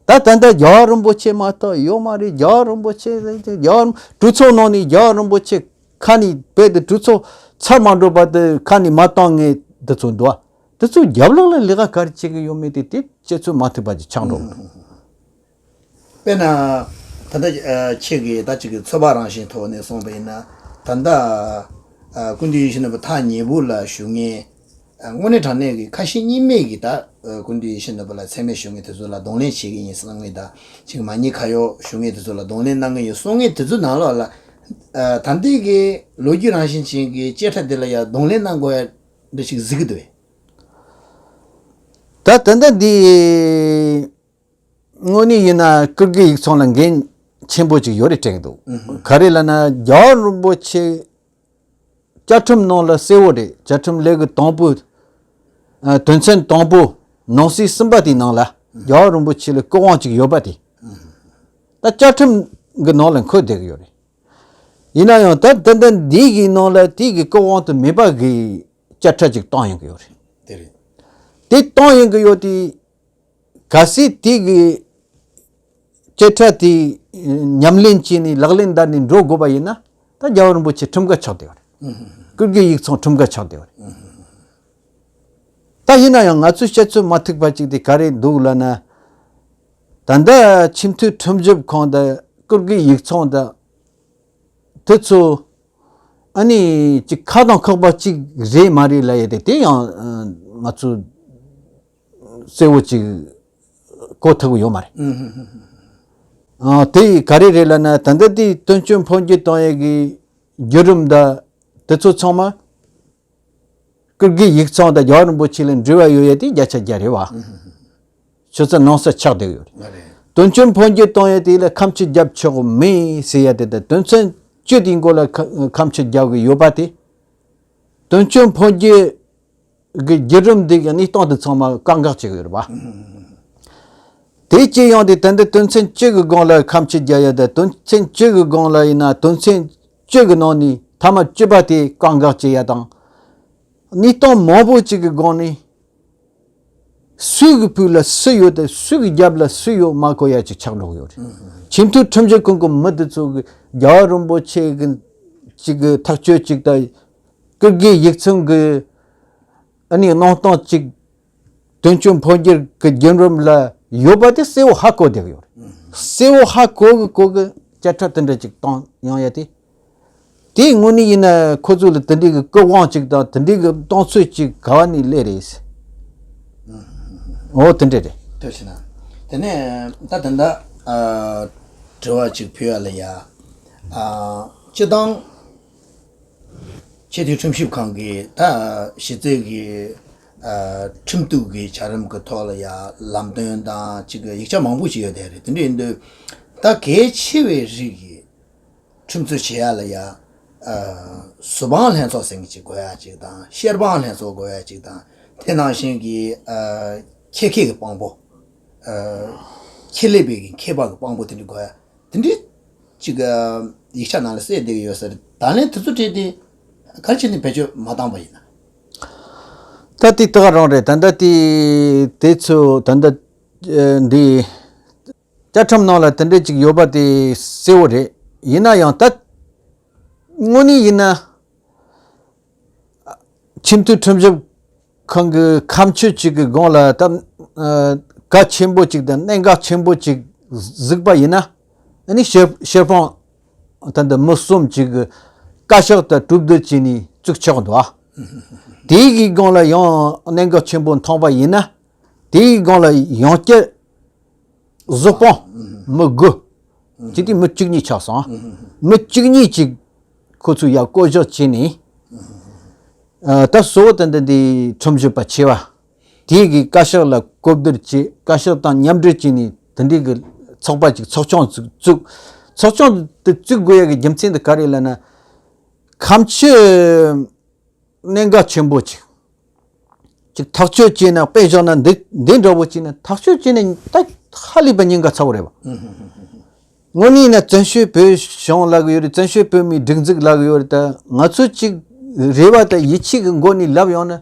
ད་ད་ལྟ་རྒྱལ་བ་རིན་པོ་ཆེ་མ་གཏོགས་ཡོད་མ་རེད། རྒྱལ་བ་རིན་པོ་ཆེ་ཟེར་གྱི་རྒྱལ་བ་རིན་གྲོས་ཚོགས་ནང་ནས་རྒྱལ་བ་རིན་པོ་ཆེ་ཁ་ནས་བོས་ཏེ་གྲོས་ཚོགས་ཚར་མ་འགྲོ་བར་དུ་ཁ་ནས་མ་བཏང་ངེས་དེ་ཚོ་འདུག་ཨ། དེ་ཚོ་རྒྱབ་ལོགས་ལ་ལས་ཀ་ག་རེ་བྱེད་ཀྱི་ཡོད་མེད་དེ་དེ་བཤད་ཚོད་མ་ཐུབ་པ་ཅིག་ཆགས་འགྲོ་གི་འདུག་དཔེར་ན། ད་ལྟ་ཨ་ཁྱེད་ཀྱིས་ད་ཅིག་གི་ཚོད་དཔག་རང་བཞིན་ཐོག་ནས་གསུངས་པ་ཡིན་ན། ད་ལྟ་ཨ་སྐུ་མདུན་ཡིད་བཞིན་ནོར་བུ་ཐག་ཉེ་པོ་ལ་བཞུགས་མཁན། ཨ་དངོས་གནས་དྲང་གནས་ཀྱི་ཁ་ཞེ་གཉིས་མེད་ཀྱིས་ད་ཨ་སྐུ་མདུན་ཡིད་བཞིན་ནོར་བུ་ལ་མཚན་སྨད་ཞུ་མཁན་དེ་ཚོ་ལ་གདོང་ལེན་བྱེད་ཀྱི་ཡིན་གསུང་མཁན་དང་། ཅིག་མ་ཉེས་ཁ་གཡོགས་ཞུ་མཁན་དེ་ཚོ་ལ་གདོང་ལེན་གནང་གི་ཡིན་གསུང་མཁན་དེ་ཚོ་ནང་ལོགས་ལ། ཨ་ད་ལྟའི་གི་ལོ་རྒྱུས་རང་བཞིན་ཅན་གྱི་བཅད་ཁྲ་འདི་ལ་ཡང་གདོང་ལེན་གནང་དགོས་ཡ་འདྲ་ཞིག་གཟིགས་ཀྱི་འདུག་བས། ད་ད་ལྟ་འདི། དངོས་གནས་ཡིན་ན་སྐུ་སྒེར་ཡིག་ཚང་ལ་འགན་ཆེན་པོ་ཅིག་ཡོད་རེད་དྲན་གྱི་འདུག་ག་རེ་ལབ་ན་རྒྱལ་བ་རིན་པོ་ཆེ་བཅའ་ཁྲིམས་ནང་ལ་གསལ་བོ་རེད། བཅའ་ཁྲིམས་ལས་འགུལ་དང་པོ། ཨ་དོན་ཚན་དང་པོ་ནང་གསེས་གསུམ་པ་དེའི་ནང་ལ་རྒྱལ་བ་རིན་པོ་ཆེ་ལ་སྐུ་དབང་ཅིག་ཡོད་པ་དེ། ད་བཅའ་ཁྲིམས་ཀྱི་ནང་ལ་འཁོད་བསྡད་ཀྱི་ཡོད་རེད། ཡིན་ན་ཡང་ད་ད་ལྟ་འདི་གི་ནང་ལ་དེ་གི་སྐུ་དབང་དུ་མེད་པ་གི་བཅད་ཁྲ་ཅིག་བཏང་ཡོང་གི་ཡོད་རེད། དེ་རེད། དེ་བཏང་ཡོང་གི་ཡོད་དེ། གལ་སྲིད་དེ་གི་བཅད་ཁྲ་དེ་ཉམས་ལེན་བྱས་ནས་ལག་ལེན་བསྟར་ནས་འགྲོ་དགོས་པ་ཡིན་ན་ད་རྒྱལ་བ་རིན་པོ་ཆེ་ཁྲིམས་འགལ་ཆགས་བསྡད་པ་རེད། སྐུ་སྒེར་ཡིག་ཚང་ཁྲིམས་འགལ་ཆགས་བསྡད་པ་རེད། ད་ཡིན་ན་ཡང་ང་ཚོས་བཤད་ཚོད་མ་ཐུག་པ་ཅིག་དེ་ག་རེ་འདུག་ལབ་ན། ད་ལྟ་ཆེས་མཐོའི་ཁྲིམས་ཞིབ་ཁང་དང་སྐུ་སྒེར་ཡིག་ཚང་དང་དེ་ཚོ་ཨ་ནི་ཅིག་ཁ་དང་ཁོག་པ་གཅིག་རེད་མ་རེད་ལབ་ཡས་དེ་དེ་ཡང་ང་ཚོ་གསལ་བོ་ཅིག་གོ་ཐུབ་ཀྱི་ཡོད་མ་རེད། ཨ་དེ་ག་རེ་རེད་ལབ་ན་ད་ལྟ་དེ་དོན་གཅོད་འཕོ་འགྱུར་བཏང་ཡས་ཀྱི་བརྒྱུད་རིམ་དང་དེ་ཚོ་ཚང་མ། སྐུ་སྒེར་ཡིག་ཚང་དང་རྒྱལ་བ་རིན་པོ་ཆེ་ལ་འབྲེལ་བ་ཡོད་ཡ་དེ་བརྒྱ་ཆ་བརྒྱ་རེད་བ། ཆུ་ཚོད་ནང་ས་ཆགས་བསྡད་ཡོད་རེད། དོན་གཅོད་འཕོ་འགྱུར་གཏོང་ཡ་དེ་ལ་ཁ་མཆུ་རྒྱབ་ཆོག་གི་མེད་ཟེར་ཡ་དེ་དང་དོན་ཚན་བཅུ་དེའི་མགོ་ལ་ཁ་ཁ་མཆུ་རྒྱབ་གི་ཡོད་པ་དེ། དོན་གཅོད་འཕོ་འགྱུར་གྱི་བརྒྱུད་རིམ་འདི་གི་གནས་སྟངས་དེ་ཚང་མ་བཀག་འགོག་བྱེད་གི་ཡོད་རེད་བ། དེ་བཅས་ཡང་དེ་ད་ལྟ་དོན་ཚན་བཅུ་གི་སྒང་ལ་ཁ་མཆུ་རྒྱག་ཡ་དང་དོན་ཚན་བཅུ་གི་སྒང་ལ་ཡིན་ན་དོན་ཚན་བཅུ་གི་ནང་ནས་ཐ་མ་བཅུ་པ་དེ་བཀག་འགོག་བྱེད་ཡ་དང་། གནས་སྟངས་མང་པོ་ཅིག་གི་སྒང་ནས་སུ་གི་ཕུགས་ལ་སུ་ཡོད་དང་སུ་གི་རྒྱབ་ལ་སུ་ཡོད་མ་གོ་ཡ་ཅིག་ཆགས་འགྲོ་གི་ཡོད་རེད། ཆེས་མཐོའི་ཁྲིམས་ཞིབ་ཁང་གི་མི་དེ་ཚོ་གི་རྒྱལ་བ་རིན་པོ་ཆེ་གི་ཅིག་གི་ཐག་གཅོད་ཅིག་དང་། སྐུ་སྒེར་ཡིག་ཚང་གི་ཨ་ནི་གནང་སྟངས་ཅིག་དོན་གཅོད་འཕོ་འགྱུར་གྱི་བརྒྱུད་རིམ་ལ་ཡོད་པ་དེ་གསལ་བོ་ཧ་གོ་བསྡད་ཀྱི་ཡོད་རེད། གསལ་བོ་ཧ་གོ་གི་གོ་གི་བཅད་ཁྲ་དེ་འདྲ་ཅིག་བཏང་ཡོང་ཡ་དེ། དེའི་དངོས་གནས་ཡིན་ན་ཁོ་ཚོ་ལ་དེ་འདྲའི་གི་སྐུ་དབང་ཅིག་དང་དེ་འདྲའི་གི་གཏོང་ཚོད་ཅིག་ག་བ་ནས་སླེབས་རེད། འོ་དེ་འདྲ་རེད། ཐུགས་རྗེ་གནང་། དེ་ནས་ད་དེ་འདྲ་ཨ་དྲི་བ་ཅིག་ཕུལ་ཡ་ལ་ཡ། ཨ་སྤྱི་བཏང་། ཆེས་མཐོའི་ཁྲིམས་ཞིབ་ཁང་གིས་ད་གཞི་རྩའི་གི་ཨ་ཁྲིམས་གཏུག་གི་བྱ་རིམ་གི་ཐོག་ལ་ཡ་ལམ་སྟོན་དང་ཅིག་གི་ཡིག་ཆ་མང་པོ་ཞིག་ཡོད་དེ་རེད། དེ་འདྲ་ཡིན་དུས་ད་གལ་ཆེ་བའི་རིགས་ཀྱི་ཁྲིམས་རྩོད་བྱེད་ཡ་ལ་ཡ་ཨ་གཟུ་དཔང་ལྷན་ཚོགས་ཟེར་མཁན་ཅིག་དགོས་ཡ་ཅིག་དང་བཤེར་དཔང་ལྷན་ཚོགས་དགོས་ཡ་ཅིག་དང་དེ་ནང་བཞིན་གྱི་ཨ་ཁྱད་མཁས་ཀྱི་དཔང་པོ་ཨ་ཁྱད་ལས་པའི་གི་མཁས་པ་གི་དཔང་པོ་དེ་འདྲ་དགོས་ཡ། དེ་འདྲའི་ཅིག་ཡིག་ཆ་ནང་ལ་གསལ་བསྡད་ཀྱི་ཡོད་ས་རེད། ད་ལན་དེ་ཚོ་བྲིས་ཏེ་ག་རེ་བྱས་ནས་བེད་སྤྱོད་མ་བཏང་བ་ཡིན་ན། ད་དེ་ད་ག་རང་རེད། ད་ལྟ་དེ་དེ་ཚོ་ད་ལྟ་འདི་བཅའ་ཁྲིམས་ནང་ལ་དེ་འདྲ་ཅིག་ཡོད་པ་དེ་གསལ་བོ་རེད། ཡིན་ན་ཡང་ད་དངོས་གནས་ཡིན་ན། ཆེས་མཐོའི་ཁྲིམས་ཞིབ་ཁང་གི་ཁ་མཆུ་གཅིག་གི་སྒང་ལ་ད་གལ་ཆེན་པོ་གཅིག་དང་གནད་འགག་ཆེན་པོ་གཅིག་གཟིགས་པ་ཡིན་ན། ཨ་ནི་བཤེར་བཤེར་དཔང་ད་ལྟ་མི་གསུམ་གཅིག་གི་བཀའ་ཤག་ཏུ་གྲོས་བསྡུར་བྱས་ནས་བཙུགས་ཆོག་འདུག་ཨ། དེའི་གི་སྒང་ལ་ཡང་གནད་འགག་ཆེན་པོ་མཐོང་པ་ཡིན་ན། དེའི་སྒང་ལ་ཡང་བསྐྱར། གཟུ་དཔང་། མི་དགུ། ཅི་སྟེ་མི་བཅུ་གཉིས་ཆགས་སོང་། མི་བཅུ་གཉིས་ཅིག་ཁོ་ཚོས་ཡར་བསྐོ་གཞག་བྱས་ནས། ཨ། ད་གཙོ་བོ་དེ་འདི་འདི་ཁྲིམས་ཞིབ་པ་ཆེ་བ་དེ་གིས་བཀའ་ཤག་ལ་གོ་བསྡུར་བྱས། བཀའ་ཤག་དང་མཉམ་འབྲེལ་བྱས་ནས་དེ་འདྲའི་གི་ཚོགས་པ་ཅིག་ཚོགས་ཆུང་ཅིག་བཙུགས། ཚོགས་ཆུང་དེ་བཙུགས་དགོས་ཡ་གི་རྒྱུ་མཚན་དེ་ག་རེ་ལབ་ན། ཁམས་ཕྱི་གནད་འགག་ཆེན་པོ་ཅིག་ཅིག་ཐག་གཅོད་བྱས་ན། དཔེ་བཞག་ན་འདི་འདི་འདྲ་བོ་བྱས་ན། ཐག་གཅོད་བྱས་ན་ད་ཧ་ལས་པ་ཉེན་ཁ་ཚ་བོ་རེད་པ། དངོས་གནས་ཡིན་ན་བཙན་བྱོལ་བོད་གཞུང་ལབ་གི་ཡོད་རེད། བཙན་བྱོལ་བོད་མིའི་སྒྲིག་འཛུགས་ལབ་གི་ཡོད་རེད། ད་ང་ཚོ་ཅིག་རེ་བ་དང་ཡིད་ཆེས་ཀྱི་སྒོ་ནས་ལབ་ཡོང་ན།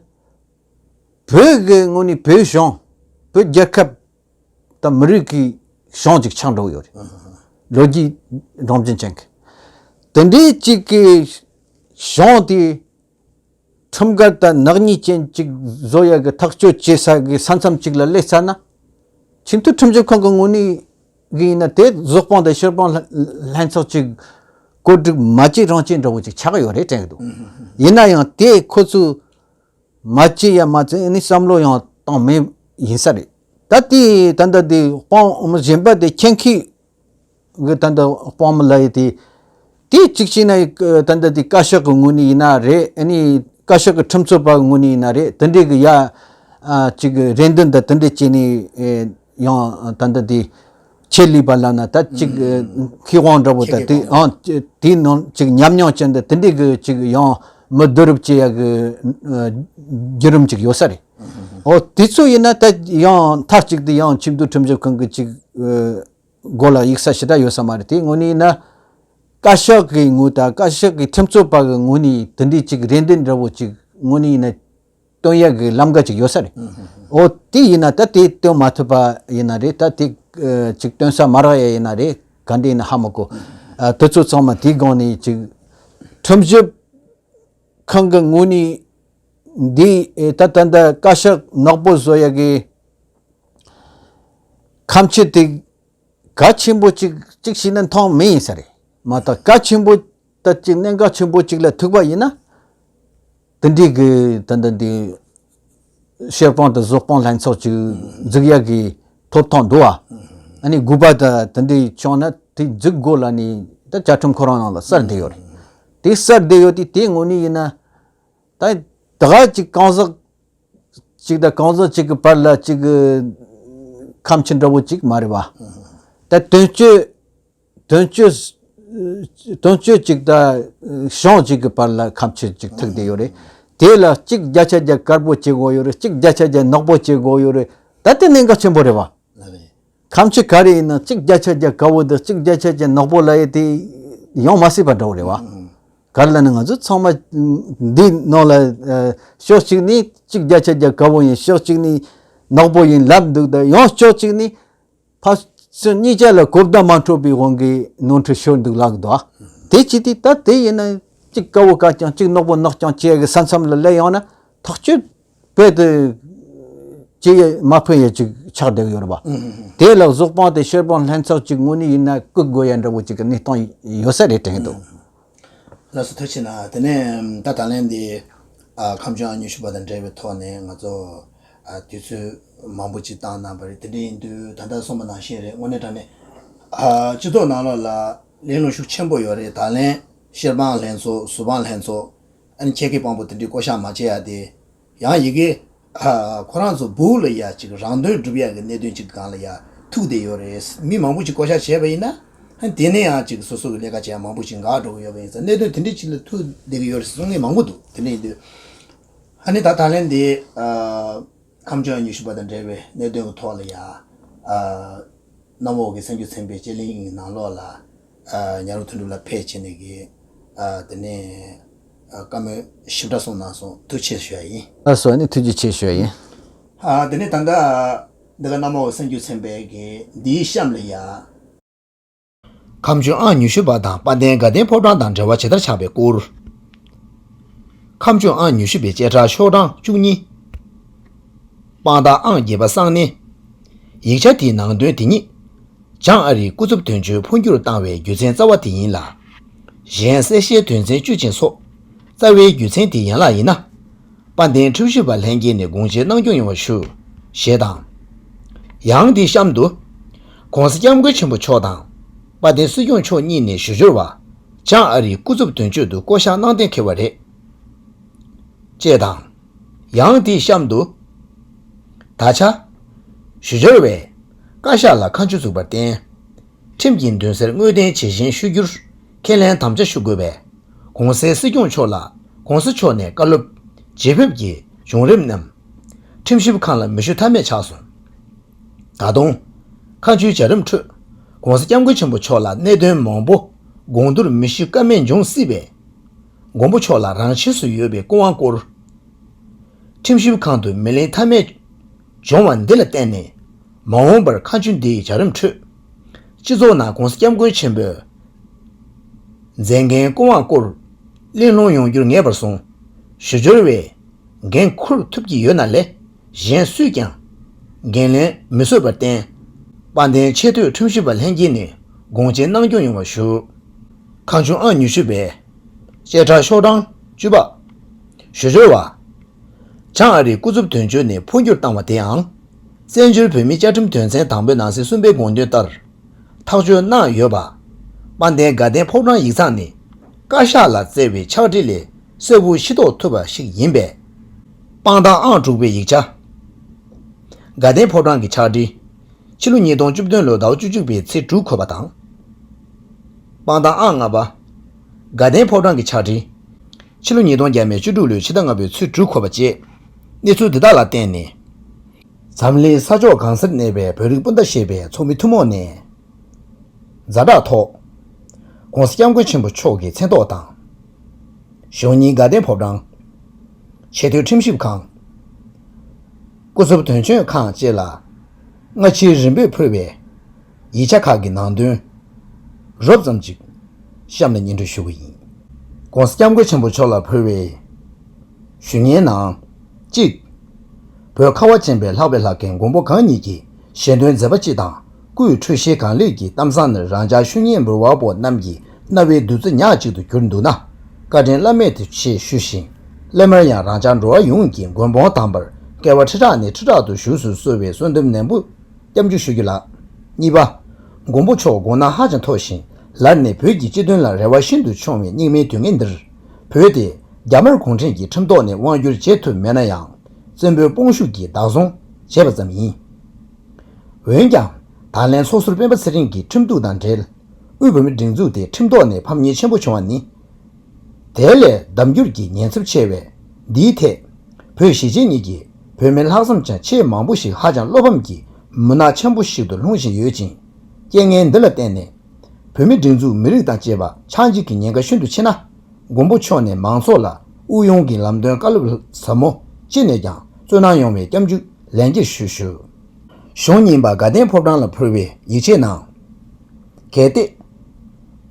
བོད་ཀྱི་དངོས་གནས་བོད་གཞུང་། བོད་རྒྱལ་ཁབ་དང་མི་རིགས་ཀྱི་གཞུང་ཅིག་ཆགས་འགྲོ་གི་ཡོད་རེད། ལོ་རྒྱུས་སྒྲོམ་གཞི་ཅན་གྱི་དེ་འདྲའི་ཅིག་གི་གཞུང་དེ། ཁྲིམས་འགལ་དང་ནག་ཉེས་ཅན་ཅིག་བཟོ་ཡ་གི་ཐག་གཅོད་བྱེད་ས་གི་ས་མཚམས་ཅིག་ལ་སླེབས་ཚར་ན། ཆེས་མཐོའི་ཁྲིམས་ཞིབ་ཁང་གི་ངོས་ནས་གི་ཡིན་ན། དེ་བཟོ་དཔང་དང་ཕྱིར་དཔང་ལྷན་ལྷན་ཚོགས་ཅིག་གོ་སྒྲིག་མ་བྱས་རང་བྱས་འདྲ་བོ་ཅིག་ཆགས་ཡོད་རེད་དྲན་གི་འདུག་ཡིན་ན་ཡང་དེ་ཁོ་ཚོས་མ་བྱས་ཡ་མ་ཚད་ནི་བསམ་བློ་ཡང་བཏང་མེད་ཡིན་ས་རེད། ད་དེ་ད་ལྟ་དེ་དཔང་གཞན་པ་དེ་ཁྱེད་མཁས་གི་ད་ལྟ་དཔང་མི་ལ་ཡི་དེ། དེ་གཅིག་བྱས་ན་ད་ལྟ་དེ་བཀའ་ཤག་གི་ངོས་ནས་ཡིན་ན་རེད། ཨ་ནི་བཀའ་ཤག་གི་ཁྲིམས་རྩོད་པ་གི་ངོས་ནས་ཡིན་ན་རེད། དེ་འདྲའི་གི་ཡ་ཨ་ཅིག་རེ་འདུན་དང་དེ་འདྲ་བྱས་ནས་ཨེ་ཡང་ད་ལྟ་དེ་ཆེད་ལས་པ་ལབ་ན། ད་ཅིག་ཨེ་མཁས་དབང་འདྲ་བོ་ད་དེ་ཨང་དེའི་ནང་ཅིག་ཉམས་མྱོང་ཅན་དང་དེ་འདྲའི་གི་ཅིག་ཡང་མི་བསྡུ་རུབ་བྱེད་ཡ་གི་ཨ་བརྒྱུད་རིམ་ཅིག་ཡོད་ས་རེད། ཨོ་དེ་ཚོ་ཡིན་ན་ད་ཡང་མཐའ་གཅིག་ཏུ་ཡང་ཆེས་མཐོའི་ཁྲིམས་ཞིབ་ཁང་གི་ཅིག་ཨ་མགོ་ལ་ཡིག་ཚད་ཞེ་དྲག་ཡོད་ས་མ་རེད། དེའི་ངོས་ནས་ཡིན་ན་བཀའ་ཤག་གི་ངོས་དང་བཀའ་ཤག་གི་ཁྲིམས་རྩོད་པ་གི་ངོས་ནས་དེ་འདྲའི་ཅིག་རེ་འདུན་འདྲ་བོ་ཅིག་ངོས་ནས་ཡིན་ན་བཏོན་ཡ་གི་ལམ་ཁ་ཅིག་ཡོད་ས་རེད། ཨོ་དེ་ཡིན་ན་ད་དེ་བཏོན་མ་ཐུབ་པ་ཡིན་ན་རེད། ད་དེ་ཨ་ཅིག་བཏོན་ས་མ་རག་ཡ་ཡིན་ན་རེད། ག་འདྲ་ཡིན་ན་ཧ་མ་གོ། ཨ་དེ་ཚོ་ཚང་མ་དེའི་སྒང་ནས་ཅིག་ཁྲིམས་ཞིབ་ཁང་གི་ངོས་ནས་འདི་ཨེ་ད་ད་ད་བཀའ་ཤག་ནག་པོ་བཟོ་ཡ་གི་ཁ་ཕྱོགས་དེ་གལ་ཆེན་པོ་ཅིག་ཅིག་བྱས་ན་མཐོང་མེད་ཡིན་ས་རེད་མ་གཏོགས། གལ་ཆེན་པོ་ད་ཅིག་གནད་འགག་ཆེན་པོ་ཅིག་ལ་ཐུག་པ་ཡིན་ན། དེ་འདྲའི་གི་ད་ད་འདི་ཕྱིར་དཔང་དང་བཟོ་དཔང་ལྷན་ཚོགས་ཅིག་འཛུགས་ཡ་གི་ཐོབ་ཐང་འདུག་ཨ། ཨ་ནི་དགོས་པ་ད་དེ་འདྲའི་བྱུང་ན་དེ་འཛུགས་དགོས་ལབ་ནས་ད་བཅའ་ཁྲིམས་ཁོ་རང་ནང་ལ་གསལ་བསྡད་ཡོད་རེད། དེ་གསལ་བསྡད་ཡོད་དེ། དེའི་ངོས་ནས་ཡིན་ན་ད་ད་ག་ཅིག་གང་ཟག་ཅིག་དང་གང་ཟག་ཅིག་གི་བར་ལ་ཅིག་གི་ཁ་ཕྱོགས་འདྲ་བོ་ཅིག་མ་རེད་བ། ད་དོན་གཅོད་དོན་གཅོད་དོན་གཅོད་ཅིག་དང་གཞུང་ཅིག་གི་བར་ལ་ཁ་ཕྱོགས་ཅིག་ཐུག་བསྡད་ཡོད་རེད། དེ་ལ་གཅིག་བརྒྱ་ཆ་བརྒྱ་དཀར་པོ་བྱེད་དགོས་ཡོད་རེད། གཅིག་བརྒྱ་ཆ་བརྒྱ་ནག་པོ་བྱེད་དགོས་ཡོད་རེད། ད་དེ་གནད་འགག་ཆེན་པོ་རེད་བ། ལགས་རེད། ཁ་ཕྱོགས་ག་རེ་ཡིན་ན་གཅིག་བརྒྱ་ཆ་བརྒྱ་དཀར་པོ་དང་གཅིག་བརྒྱ་ཆ་བརྒྱ་ནག་པོ་ལབ་ཡས་དེ་ཡོང་མ་སྲིད་པ་འདྲ་བོ་རེད་བ། ག་རེ་ལབ་ན་ང་ཚོ་ཚང་མ་འདི་ནང་ལ་ཨ་ཕྱོགས་གཅིག་ནས་གཅིག་བརྒྱ་ཆ་བརྒྱ་དཀར་པོ་ཡིན། ཕྱོགས་གཅིག་ནས་ནག་པོ་ཡིན་ལབ་འདུག་ད་ཡང་ཕྱོགས་གཅིག་ནས་ཕ་ཚོ་གཉིས་ཆ་ལ་གོ་བརྡ་མ་འཕྲོད་པའི་དབང་གིས་ནོར་འཁྲུལ་ཤོར་འདུག་ལབ་འདུག་ཨ། དེ་ཅི་སྟེ་ད་དེ་ཡིན་ན་གཅིག་དཀར་པོ་དཀར་རྐྱང་གཅིག་ནག་པོ་ནག་རྐྱང་བྱེད་ཡ་གི་ས་མཚམས་ལ་སླེབས་ཡོང་ན་ཐག་གཅོད་དཔེ་དེ་ཅི་ཡང་མ་ཕན་ཡ་ཅིག་ཆགས་བསྡད་ཡོད་རེད་པ། དེ་ལ་བཟོ་དཔང་དེ་ཕྱིར་དཔང་ལྷན་ཚོགས་ཅིག་ངོས་ནས་ཡིན་ན་བསྐུལ་དགོས་ཡ་འདྲ་བོ་ཅིག་གི་གནས་སྟངས་ཡོད་ས་རེད་དྲན་གི་འདུག་ལགས་སོ། ཐུགས་རྗེ་གནང་། དེ་ནས་ད་ད་ལན་འདི་ཨ་ཁམས་ལྗོངས་ཨང་ཉི་ཤུ་པ་དང་འབྲེལ་བའི་ཐོག་ནས་ང་ཚོ་ཨ་དུས་ཚོད་མང་པོ་ཅིག་བཏང་གནང་བ་རེད། དེ་འདྲ་ཡིན་དུས་ད་ལྟ་གསུངས་པ་ནང་བཞིན་རེད། དངོས་གནས་དྲང་གནས་ཨ་སྤྱི་ཚོགས་ནང་ལོགས་ལ་ལས་ལུང་ཤུགས་ཆེན་པོ་ཡོད་རེད། ད་ལན་ཕྱིར་དཔང་ལྷན་ཚོགས། བཟོ་དཔང་ལྷན་ཚོགས། ཨ་ནི་ཆེད་ཀྱི་དཔང་པོ་དེ་འདྲའི་བསྐོ་བཞག་མ་བྱས་ཡ་དེ། ཡང་ཡི་གེ་ཨ་ཁོ་རང་ཚོ་སྦུག་ལ་ཡ་ཅིག་རང་དོན་སྒྲུབ་ཡ་གི་གནད་དོན་ཅིག་སྒང་ལ་ཡ་ཐུག་བསྡད་ཡོད་རེད། མི་མང་པོ་ཅིག་བསྐོ་བཞག་བྱས་པ་ཡིན་ན། ཨ་ནི་དེ་ནས་ཡང་ཅིག་སོ་སོ་གི་ལས་ཀ་བྱེད་ཡ་མང་པོ་ཅིག་འགག་འགྲོ་གི་ཡོད་པ་ཡིན་ཙང་། གནད་དོན་དེ་འདྲ་ཅིག་ལ་ཐུག་བསྡད་ཀྱི་ཡོད་རེད་ཟེར་གསུང་མཁན་མང་པོ་འདུག་དེ་འདྲ་ཡིན་དུས་ཨ་ནི་ད་ད་ལན་འདི་ཨ་ཁམས་ལྗོངས་ཉི་ཤུ་པ་དང་འབྲེལ་བའི་གནད་དོན་གྱི་ཐོག་ལ་ཡ། ཨ་གནམ་འོག་གི་གསར་འགྱུར་ཚན་པའི་དཔྱད་གླེང་གི་ནང་ལོགས་ལ་ཨ་ཉ་རོང་མཐུན་གྲུབ་ལགས་ཕེབས་བྱས་ནས་ཀྱི་ཨ་དེ་ནས་ཨ་བཀའ་མོལ་ཞིབ་ཕྲ་གསུངས་གནང་སོང་། ཐུགས་རྗེ་ཆེ་ཞུ་ཡ་ཡིན། ལགས་སོ། ཨ་ནི་ཐུགས་རྗེ་ཆེ་ཞུ་ཡ་ཡིན། ཨ་དེ་ནས་ད་ལྟ་འདི་ག་གནམ་འོག་གསར་འགྱུར་ཚན་པའི་གི་འདིའི་གཤམ་ལ་ཡ། ཁམས་ལྗོངས་ཨང་ཉི་ཤུ་པ་དང་དཔལ་ལྡན་དགའ་ལྡན་ཕོ་བྲང་དང་འབྲེལ་བ་ཇི་ལྟར་ཆགས་པའི་སྐོར། ཁམས་ལྗོངས་ཨང་ཉི་ཤུ་པའི་བཅད་ཁྲ་ཤོག་གྲངས་བཅུ་གཉིས། དཔང་རྟགས་ཨང་བརྒྱད་པ་གསང་གནས། ཡིག་ཆ་དེའི་ནང་དོན་དེ་ཉིད། བྱང་ཨ་རིའི་སྐུ་ཚབ་དོན་གཅོད་འཕོ་འགྱུར་བཏང་བའི་རྒྱུ་མཚན་རྩ་བ་དེ་ཡིན་ལ། གཞན་གསལ་བཤད་དོན་ཚན་བཅུ་ཅན་སོགས་རྩ་བའི་རྒྱུ་མཚན་དེ་ཡན་ལག་ཡིན་ན། དཔལ་ལྡན་ཁྲིམས་ཞིབ་པ་ལྷན་རྒྱས་ནས་དགོངས་བཞེས་གནང་སྐྱོང་ཡོང་བ་ཞུ། ཞེས་དང་། ཡང་དེའི་གཤམ་དུ། ༸གོང་ས་༸སྐྱབས་མགོན་ཆེན་པོ་མཆོག་དང་། དཔལ་ལྡན་སྲིད་སྐྱོང་མཆོག་གཉིས་ནས་ཞུ་སྦྱོར་བ། བྱང་ཨ་རིའི་སྐུ་ཚབ་དོན་གཅོད་དུ་བསྐོ་གཞག་གནང་གཏན་འཁེལ་བ་རེད། ཅེས་དང་། ཡང་དེའི་གཤམ་དུ། ད་ཆ། ཞུ་སྦྱོར་བས་བཀའ་ཤག་ལ་ཁ་མཆུ་བཙུགས་པར་བརྟེན། ཁྲིམས་ཀྱི་འདུན་སར་དངོས་བདེན་ཇི་བཞིན་ཞུ་རྒྱུར་ཁས་ལེན་དམ་བཅའ་ཞུ་དགོས་པས། གོང་གསལ་སྲིད་སྐྱོང་མཆོག་ལ་གོང་ས་མཆོག་ནས་བཀའ་སློབ་ཇི་ཕེབས་ཀྱི་བྱུང་རིམ་རྣམས་ཁྲིམས་ཞིབ་ཁང་ལ་མི་ཞུ་ཐབས་མེད་ཆགས་སོང་། ད་དུང་། ཁ་མཆུའི་བྱ་རིམ་ཁྲོད་༸གོང་ས་༸སྐྱབས་མགོན་ཆེན་པོ་མཆོག་ལ་གནད་དོན་མང་པོ་དགོངས་བསྡུར་མི་ཞུ་ཀ་མེད་འབྱུང་སྲིད་པས། མགོན་པོ་མཆོག་ལ་རང་ཆས་སུ་ཡོད་པའི་སྐུ་དབང་སྐོར། ཁྲིམས་ཞིབ་ཁང་དུ་མི་ལེན་ཐབས་མེད་བྱུང་བ་འདི་ལ་བརྟེན་ནས། མ་འོངས་པར་ཁ་མཆུ་འདིའི་བྱ་རིམ་ཁྲོད། སྤྱི་ཚོགས་ནང་༸གོང་ས་༸སྐྱབས་མགོན་ཆེན་པོས་མཛད་འགན་སྐུ་དབང་སྐོར་གླེང་སློང་ཡོང་རྒྱུར་ངེས་པར་བཟུང་། ཞུ་སྦྱོར་བས་འགན་འཁུར་ཐུབ་ཀྱི་ཡོད་ན་ལས་གཞན་སུས་ཀྱང་འགན་ལེན་མི་བཟོད་པར་བརྟེན། དཔལ་ལྡན་ཆེས་མཐོའི་ཁྲིམས་ཞིབ་པ་ལྷན་རྒྱས་ནས་དགོངས་དཔྱད་གནང་སྐྱོང་ཡོང་བ་ཞུ། ཁ་མཆུ་ཨང་ཉི་ཤུ་པའི་བཅད་ཁྲ་ཤོག་གྲངས་བཅུ་པ། ཞུ་སྦྱོར་བ། བྱང་ཨ་རིའི་སྐུ་ཚབ་དོན་གཅོད་ནས་འཕོ་འགྱུར་བཏང་བ་དེའང་། བཙན་བྱོལ་བོད་མིའི་བཅའ་ཁྲིམས་དོན་ཚན་དང་པོའི་ནང་གསེས་གསུམ་པའི་དགོངས་དོན་ལྟར་ཐག་གཅོད་གནང་ཡོད་པ། དཔལ་ལྡན་དགའ་ལྡན་ཕོ་བྲང་ཡིག་ཚང་ནས་བཀའ་ཤག་ལ་བསྩལ་བའི་ཕྱག་བྲིས་ལས་གསལ་པོ་ཤེས་རྟོགས་ཐུབ་པ་ཞིག་ཡིན་པས། དཔང་རྟགས་ཨང་དྲུག་པའི་ཡིག་ཆ། དགའ་ལྡན་ཕོ་བྲང་གི་ཕྱག་བྲིས། ཕྱི་ལོ་ཉིས་སྟོང་བཅུ་བདུན་ལོའི་ཟླ་བ་བཅུ་གཅིག་པའི་ཚེས་དྲུག་འཁོད་པ་དང་། དཔང་རྟགས་ཨང་ལྔ་པ། དགའ་ལྡན་ཕོ་བྲང་གི་ཕྱག་བྲིས། ཕྱི་ལོ་ཉིས་སྟོང་བརྒྱ་མེད་བཅུ་དྲུག་ལོའི་ཕྱི་ཟླ་ལྔ་པའི་ཚེས་དྲུག་འཁོད་པ་བཅས། གནས་ཚུལ་འདི་དག་ལ་བརྟེན་ནས། འཛམ་གླིང་ས་ཕྱོགས་གང་སར་གནས་པའི་བོད་རིགས་སྤུན་ཟླ་ཞེས་པའི་ཚོགས་མི་ཐུན་མོང་ནས། ཛ་དྲག་ཐོག ༸གོང་ས་༸སྐྱབས་མགོན་ཆེན་པོ་མཆོག་གི་མཚན་ཐོག་དང་། གཞུང་གཉིས་དགའ་ལྡན་ཕོ་བྲང་། ཆེས་མཐོའི་ཁྲིམས་ཞིབ་ཁང་། སྐུ་ཚབ་དོན་གཅོད་ཁང་བཅས་ལ། སྔ་ཕྱིའི་རིམ་པས་ཕུལ་བའི་ཡིག་ཆ་ཁག་གི་ནང་དོན་རོབ་ཙམ་ཅིག་གཤམ་ལ་སྙན་སྒྲོན་ཞུ་གི་ཡིན། ༸གོང་ས་༸སྐྱབས་མགོན་ཆེན་པོ་མཆོག་ལ་ཕུལ་བའི་ཞུ་སྙན་ནང་། གཅིག་བོད་ཁ་བ་ཅན་པའི་ལྷག་པའི་ལྷ་མཁན་མགོན་པོ་གང་ཉིད་ཀྱི་ཞལ་འདོན་མཛད་པ་སྤྱི་དང་སྐུའི་འཕྲོད་བཞེས་གང་ལེགས་ཀྱི་གཏམ་བཟང་ནི་རང་ཅག་ཤུལ་ཉན་འབུལ་བ་པོ་རྣམས་ཀྱི་རྣ་བའི་བདུད་རྩི་ཉག་གཅིག་ཏུ་གྱུར་འདུག་ན། བཀའ་དྲིན་བླ་མེད་དུ་ཆེ་ཞུ་ཞིང་། སླད་མར་ཡང་རང་ཅག་འགྲོ་བ་ཡོངས་ཀྱི་མགོན་དཔུང་དམ་པར་སྐལ་བ་ཁྲི་ཕྲག་ནས་ཁྲི་ཕྲག་ཏུ་བཞུགས་སུ་གསོལ་བའི་གསོལ་འདེབས་ནན་པོ་སྐྱབས་འཇུག་ཞུ་རྒྱུ་ལགས། གཉིས་པ། མགོན་པོ་མཆོག་དགོངས་གནང་ཧ་ཅང་མཐོ་ཞིང་། ལར་ནས་བོད་ཀྱི་སྤྱི་དོན་ལ་རེ་བ་ཤིན་ཏུ་ཆུང་བའི་སྙིགས་མའི་དུས་ངན་འདིར། བོད་དེ་རྒྱ་དམར་གུང་ཁྲན་གྱི་ཁྲིམས་ཐོག་ནས་དབང་བསྒྱུར་བྱེད་ཐུབ་མེད་ན་ཡང་། བཙན་པོའི་དཔུང་ཤུགས་ཀྱིས་བདག་བཟུང་བྱས་པ་ཙམ་ཡིན། འོན་ཀྱང་། ད་ལན་སོ་སོར་སྤེན་པ་ཚེ་རིང་གི་ཁྲིམས་གཏུག་དང་འབྲེལ། དབུས་བོད་མིའི་སྒྲིག་འཛུགས་དེ་ཁྲིམས་ཐོག་ནས་ཕམ་ཉེས་ཆེན་པོ་བྱུང་བ་ནི། དེ་ལས་ལྡབ་འགྱུར་གྱིས་ཉེན་ཚབས་ཆེ་བས། འདིའི་ཐད། བོད་གཞིས་བྱེས་གཉིས་ཀྱི་བོད་མི་ལྷག་བསམ་ཅན་ཆེས་མང་པོ་ཞིག་ཧ་ཅང་བློ་ཕམ་གྱི་མུན་ནག་ཆེན་པོ་ཞིག་ཏུ་ལྷུང་བཞིན་ཡོད་ཅིང་། རྐྱེན་ངན་འདི་ལ་བརྟེན་ནས། བོད་མིའི་སྒྲིག་འཛུགས་མི་རིགས་དང་བཅས་པ་ཆགས་འཇིག་གི་ཉེན་ཁ་ཤིན་ཏུ་ཆེ་ན། མགོན་པོ་མཆོག་ནས་མང་ཚོགས་ལ་དབུགས་དབྱུང་གི་ལམ་སྟོན་བཀའ་སློབ་ཟབ་མོ་ཅི་ནས་ཀྱང་སྩོལ་གནང་ཡོང་བའི་སྐྱབས་འཇུག་ལན་འགེབས་ཞུ་ཞུ། གཞུང་གཉིས་པ་དགའ་ལྡན་ཕོ་བྲང་ལ་ཕུལ་བའི་ཡིག་ཆའི་ནང་། གལ་ཏེ།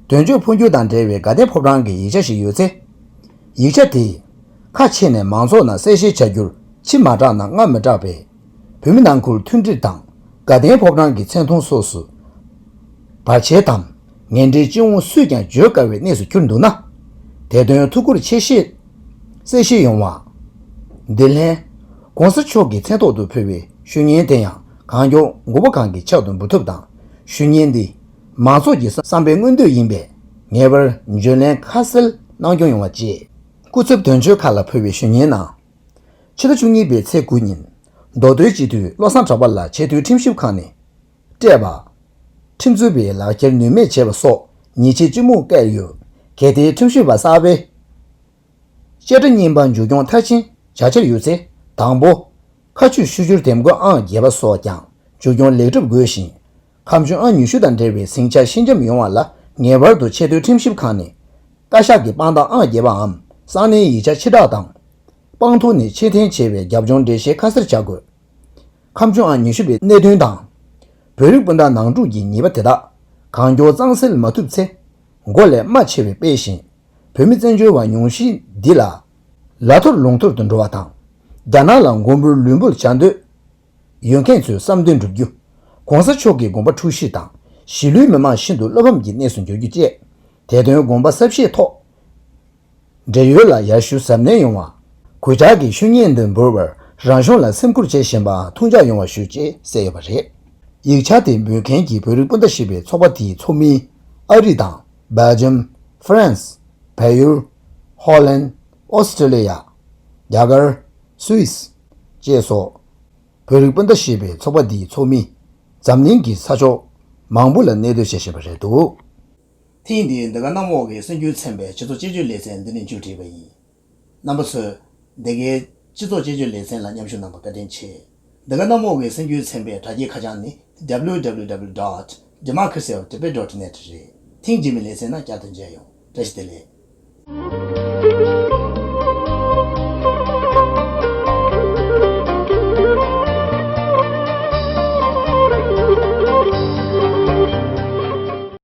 དོན་གཅོད་འཕོ་འགྱུར་དང་འབྲེལ་བའི་དགའ་ལྡན་ཕོ་བྲང་གི་ཡིག་ཆ་ཞིག་ཡོད་ཚེ། ཡིག་ཆ་དེས་ཁ་ཕྱེ་ནས་མང་ཚོགས་ནང་གསལ་བཤད་བྱ་རྒྱུར་ཕྱི་མ་དྲག་ནང་སྔ་མི་དྲག་པས། བོད་མི་ནང་ཁུལ་མཐུན་སྒྲིལ་དང་དགའ་ལྡན་ཕོ་བྲང་གི་མཚན་མཐོང་སོགས་སུ་བར་ཆད་དམ་ངན་འབྲེལ་སྤྱི་འོང་སུས་ཀྱང་བརྗོད་དཀའ་བའི་གནས་སུ་གྱུར་འདུག་ན། དེ་དོན་ཐུགས་ཁུར་ཆེ་བཞེས་གསལ་བཤད་ཡོང་བ། འདི་ལྷན་༸གོང་ས་མཆོག་གི་མཚན་ཐོག་ཏུ་ཕུལ་བའི་ཞུ་སྙན་དེ་ཡང་གང་མགྱོགས་མགོན་པོ་གང་གི་ཕྱག་ཏུ་འབུལ་ཐུབ་དང་། ཞུ་སྙན་འདི་མང་ཚོགས་ཀྱི་བསམ་པའི་མངོན་འདོད་ཡིན་པས་ངེས་པར་བརྗོད་ལན་ཁ་གསལ་གནང་སྐྱོང་ཡོང་བ་བཅས། སྐུ་ཚབ་དོན་གཅོད་ཁག་ལ་ཕུལ་བའི་ཞུ་སྙན་ནང་། ཕྱི་ཟླ་བཅུ་གཉིས་པའི་ཚེས་དགུ་ཉིན། མདོ་སྟོད་སྤྱི་འཐུས་བློ་བཟང་གྲགས་པ་ལགས་ཆེས་མཐོའི་ཁྲིམས་ཞིབ་ཁང་ནས་སྤྲད་པ། ཁྲིམས་རྩོད་པའི་ལག་འཁྱེར་ནུས་མེད་བྱས་པ་སོགས་ཉེས་ཆད་སྤྱི་མོས་བཀལ་ཡོད། གལ་ཏེ་ཁྲིམས་ཞིབ་པ་གསར་པས་བཅད་ཁྲ་རྙིང་པ་མཇུག་སྐྱོང་མཐར་ཕྱིན་བྱ་འཆར་ཡོད་ཚེ། དང་པོ། ཁ་མཆུ་ཞུ་སྦྱོར་འདེམས་བསྐོ་ཨང་བརྒྱད་པ་སོགས་ཀྱང་མཇུག་སྐྱོང་ལེགས་གྲུབ་དགོས་ཤིང་། ཁ་མཆུ་ཨང་ཉི་ཤུ་དང་འབྲེལ་བའི་ཟིང་ཆ་ཞི་འཇམ་ཡོང་བ་ལ་ངེས་པར་དུ་ཆེས་མཐོའི་ཁྲིམས་ཞིབ་ཁང་ནས་བཀའ་ཤག་གི་དཔང་རྟགས་ཨང་བརྒྱད་པའམ་གསང་གནས་ཡིག་ཆ་ཕྱིར་བསྒྲགས་དང་། དཔང་ཐོག་ནས་ཕྱིར་འཐེན་བྱས་པའི་རྒྱབ་ལྗོངས་འགྲེལ་བཤད་ཁ་གསལ་བྱ་དགོས། ཁ་མཆུ་ཨང་ཉི་ཤུ་པའི་གནད་དོན་དང་། བོད་རིགས་སྤུན་ཟླ་ནང་འཁྲུག་གི་ཉེས་པ་དེ་དག་གང་མགྱོགས་གཙང་སེལ་མ་ཐུབ་ཚེ། མགོ་ལས་རྨ་ཆེ་བའི་དཔེ་བཞིན། བོད་མི་བཙན་བྱོལ་བ་ཉུང་ཤས་འདི་ལ། ལ་ཐོར་ལུང་ཐོར་དུ་འགྲོ་བ་དང་། རྒྱ་ནག་ལ་མགོན་པོའི་ལུས་འབུལ་བྱ་འདོད་ཡོད་མཁན་ཚོའི་བསམ་དོན་འགྲུབ་རྒྱུ། ༸གོང་ས་མཆོག་གི་དགོངས་པ་འཁྲུག་གཞི་དང་། གཞིས་ལུས་མི་མང་ཤིན་ཏུ་བློ་ཕམ་གྱི་གནས་སུ་འགྱུར་རྒྱུ་བཅས། དེ་དོན་དགོངས་པ་གསལ་བཤད་ཐོག་འབྲེལ་ཡོད་ལ་ཡར་ཞུ་གཟབ་ནན་ཡོང་བ། གུས་ཕྱག་གི་ཞུ་སྙན་འདི་འབུལ་བར་རང་གཞུང་ལ་སེམས་ཁུར་བྱེད་བཞིན་པའང་ཐུགས་འཇགས་ཡོང་བ་ཞུ་ཅེས་གསལ་ཡོད་པ་རེད། ཡིག་ཆ་དེ་འབུལ་མཁན་གྱི་བོད་རིགས་སྤུན་ཟླ་ཞེས་པའི་ཚོགས་པ་དེའི་ཚོགས་མི། ཨ་རི་དང་། སྦེལ་ཇམ། ཧྥ་རན་སི། བལ་ཡུལ། ཧོ་ལན། ཨོ་སི་ཀྲི་ལི་ཡ། རྒྱ་གར། སུད་སི། བཅས་སོ། བོད་རིགས་སྤུན་ཟླ་ཞེས་པའི་ཚོགས་པ་འདིའི་ཚོགས་མི། འཛམ་གླིང་གི་ས་ཕྱོགས་མང་པོ་ལ་གནས་སྡོད་བྱེད་བཞིན་པ་རེད་འདུག་ཐེངས་འདིའི་འདི་ག་གནམ་འོག་གི་སྲིད་ཇུས་ཚན་པའི་སྤྱི་ཚོགས་དཔྱད་བརྗོད་ལེ་ཚན་འདི་ནས་མཇུག་སྒྲིལ་བ་ཡིན། རྣམ་པ་ཚོས་འདི་གའི་སྤྱི་ཚོགས་དཔྱད་བརྗོད་ལེ་ཚན་ལ་མཉམ་ཞུགས་གནང་བར་བཀའ་དྲིན་ཆེ། འདི་ག་གནམ་འོག་གི་སྲིད་ཇུས་ཚན་པའི་དྲ་རྒྱའི་ཁ་བྱང་ནི་W W W dot democracy of tibet dot net རེད། ཐེངས་རྗེས་མའི་ལེ་ཚན་ནང་བསྐྱར་དུ་མཇལ་ཡོང་། བཀྲ་ཤིས་བདེ་ལེགས།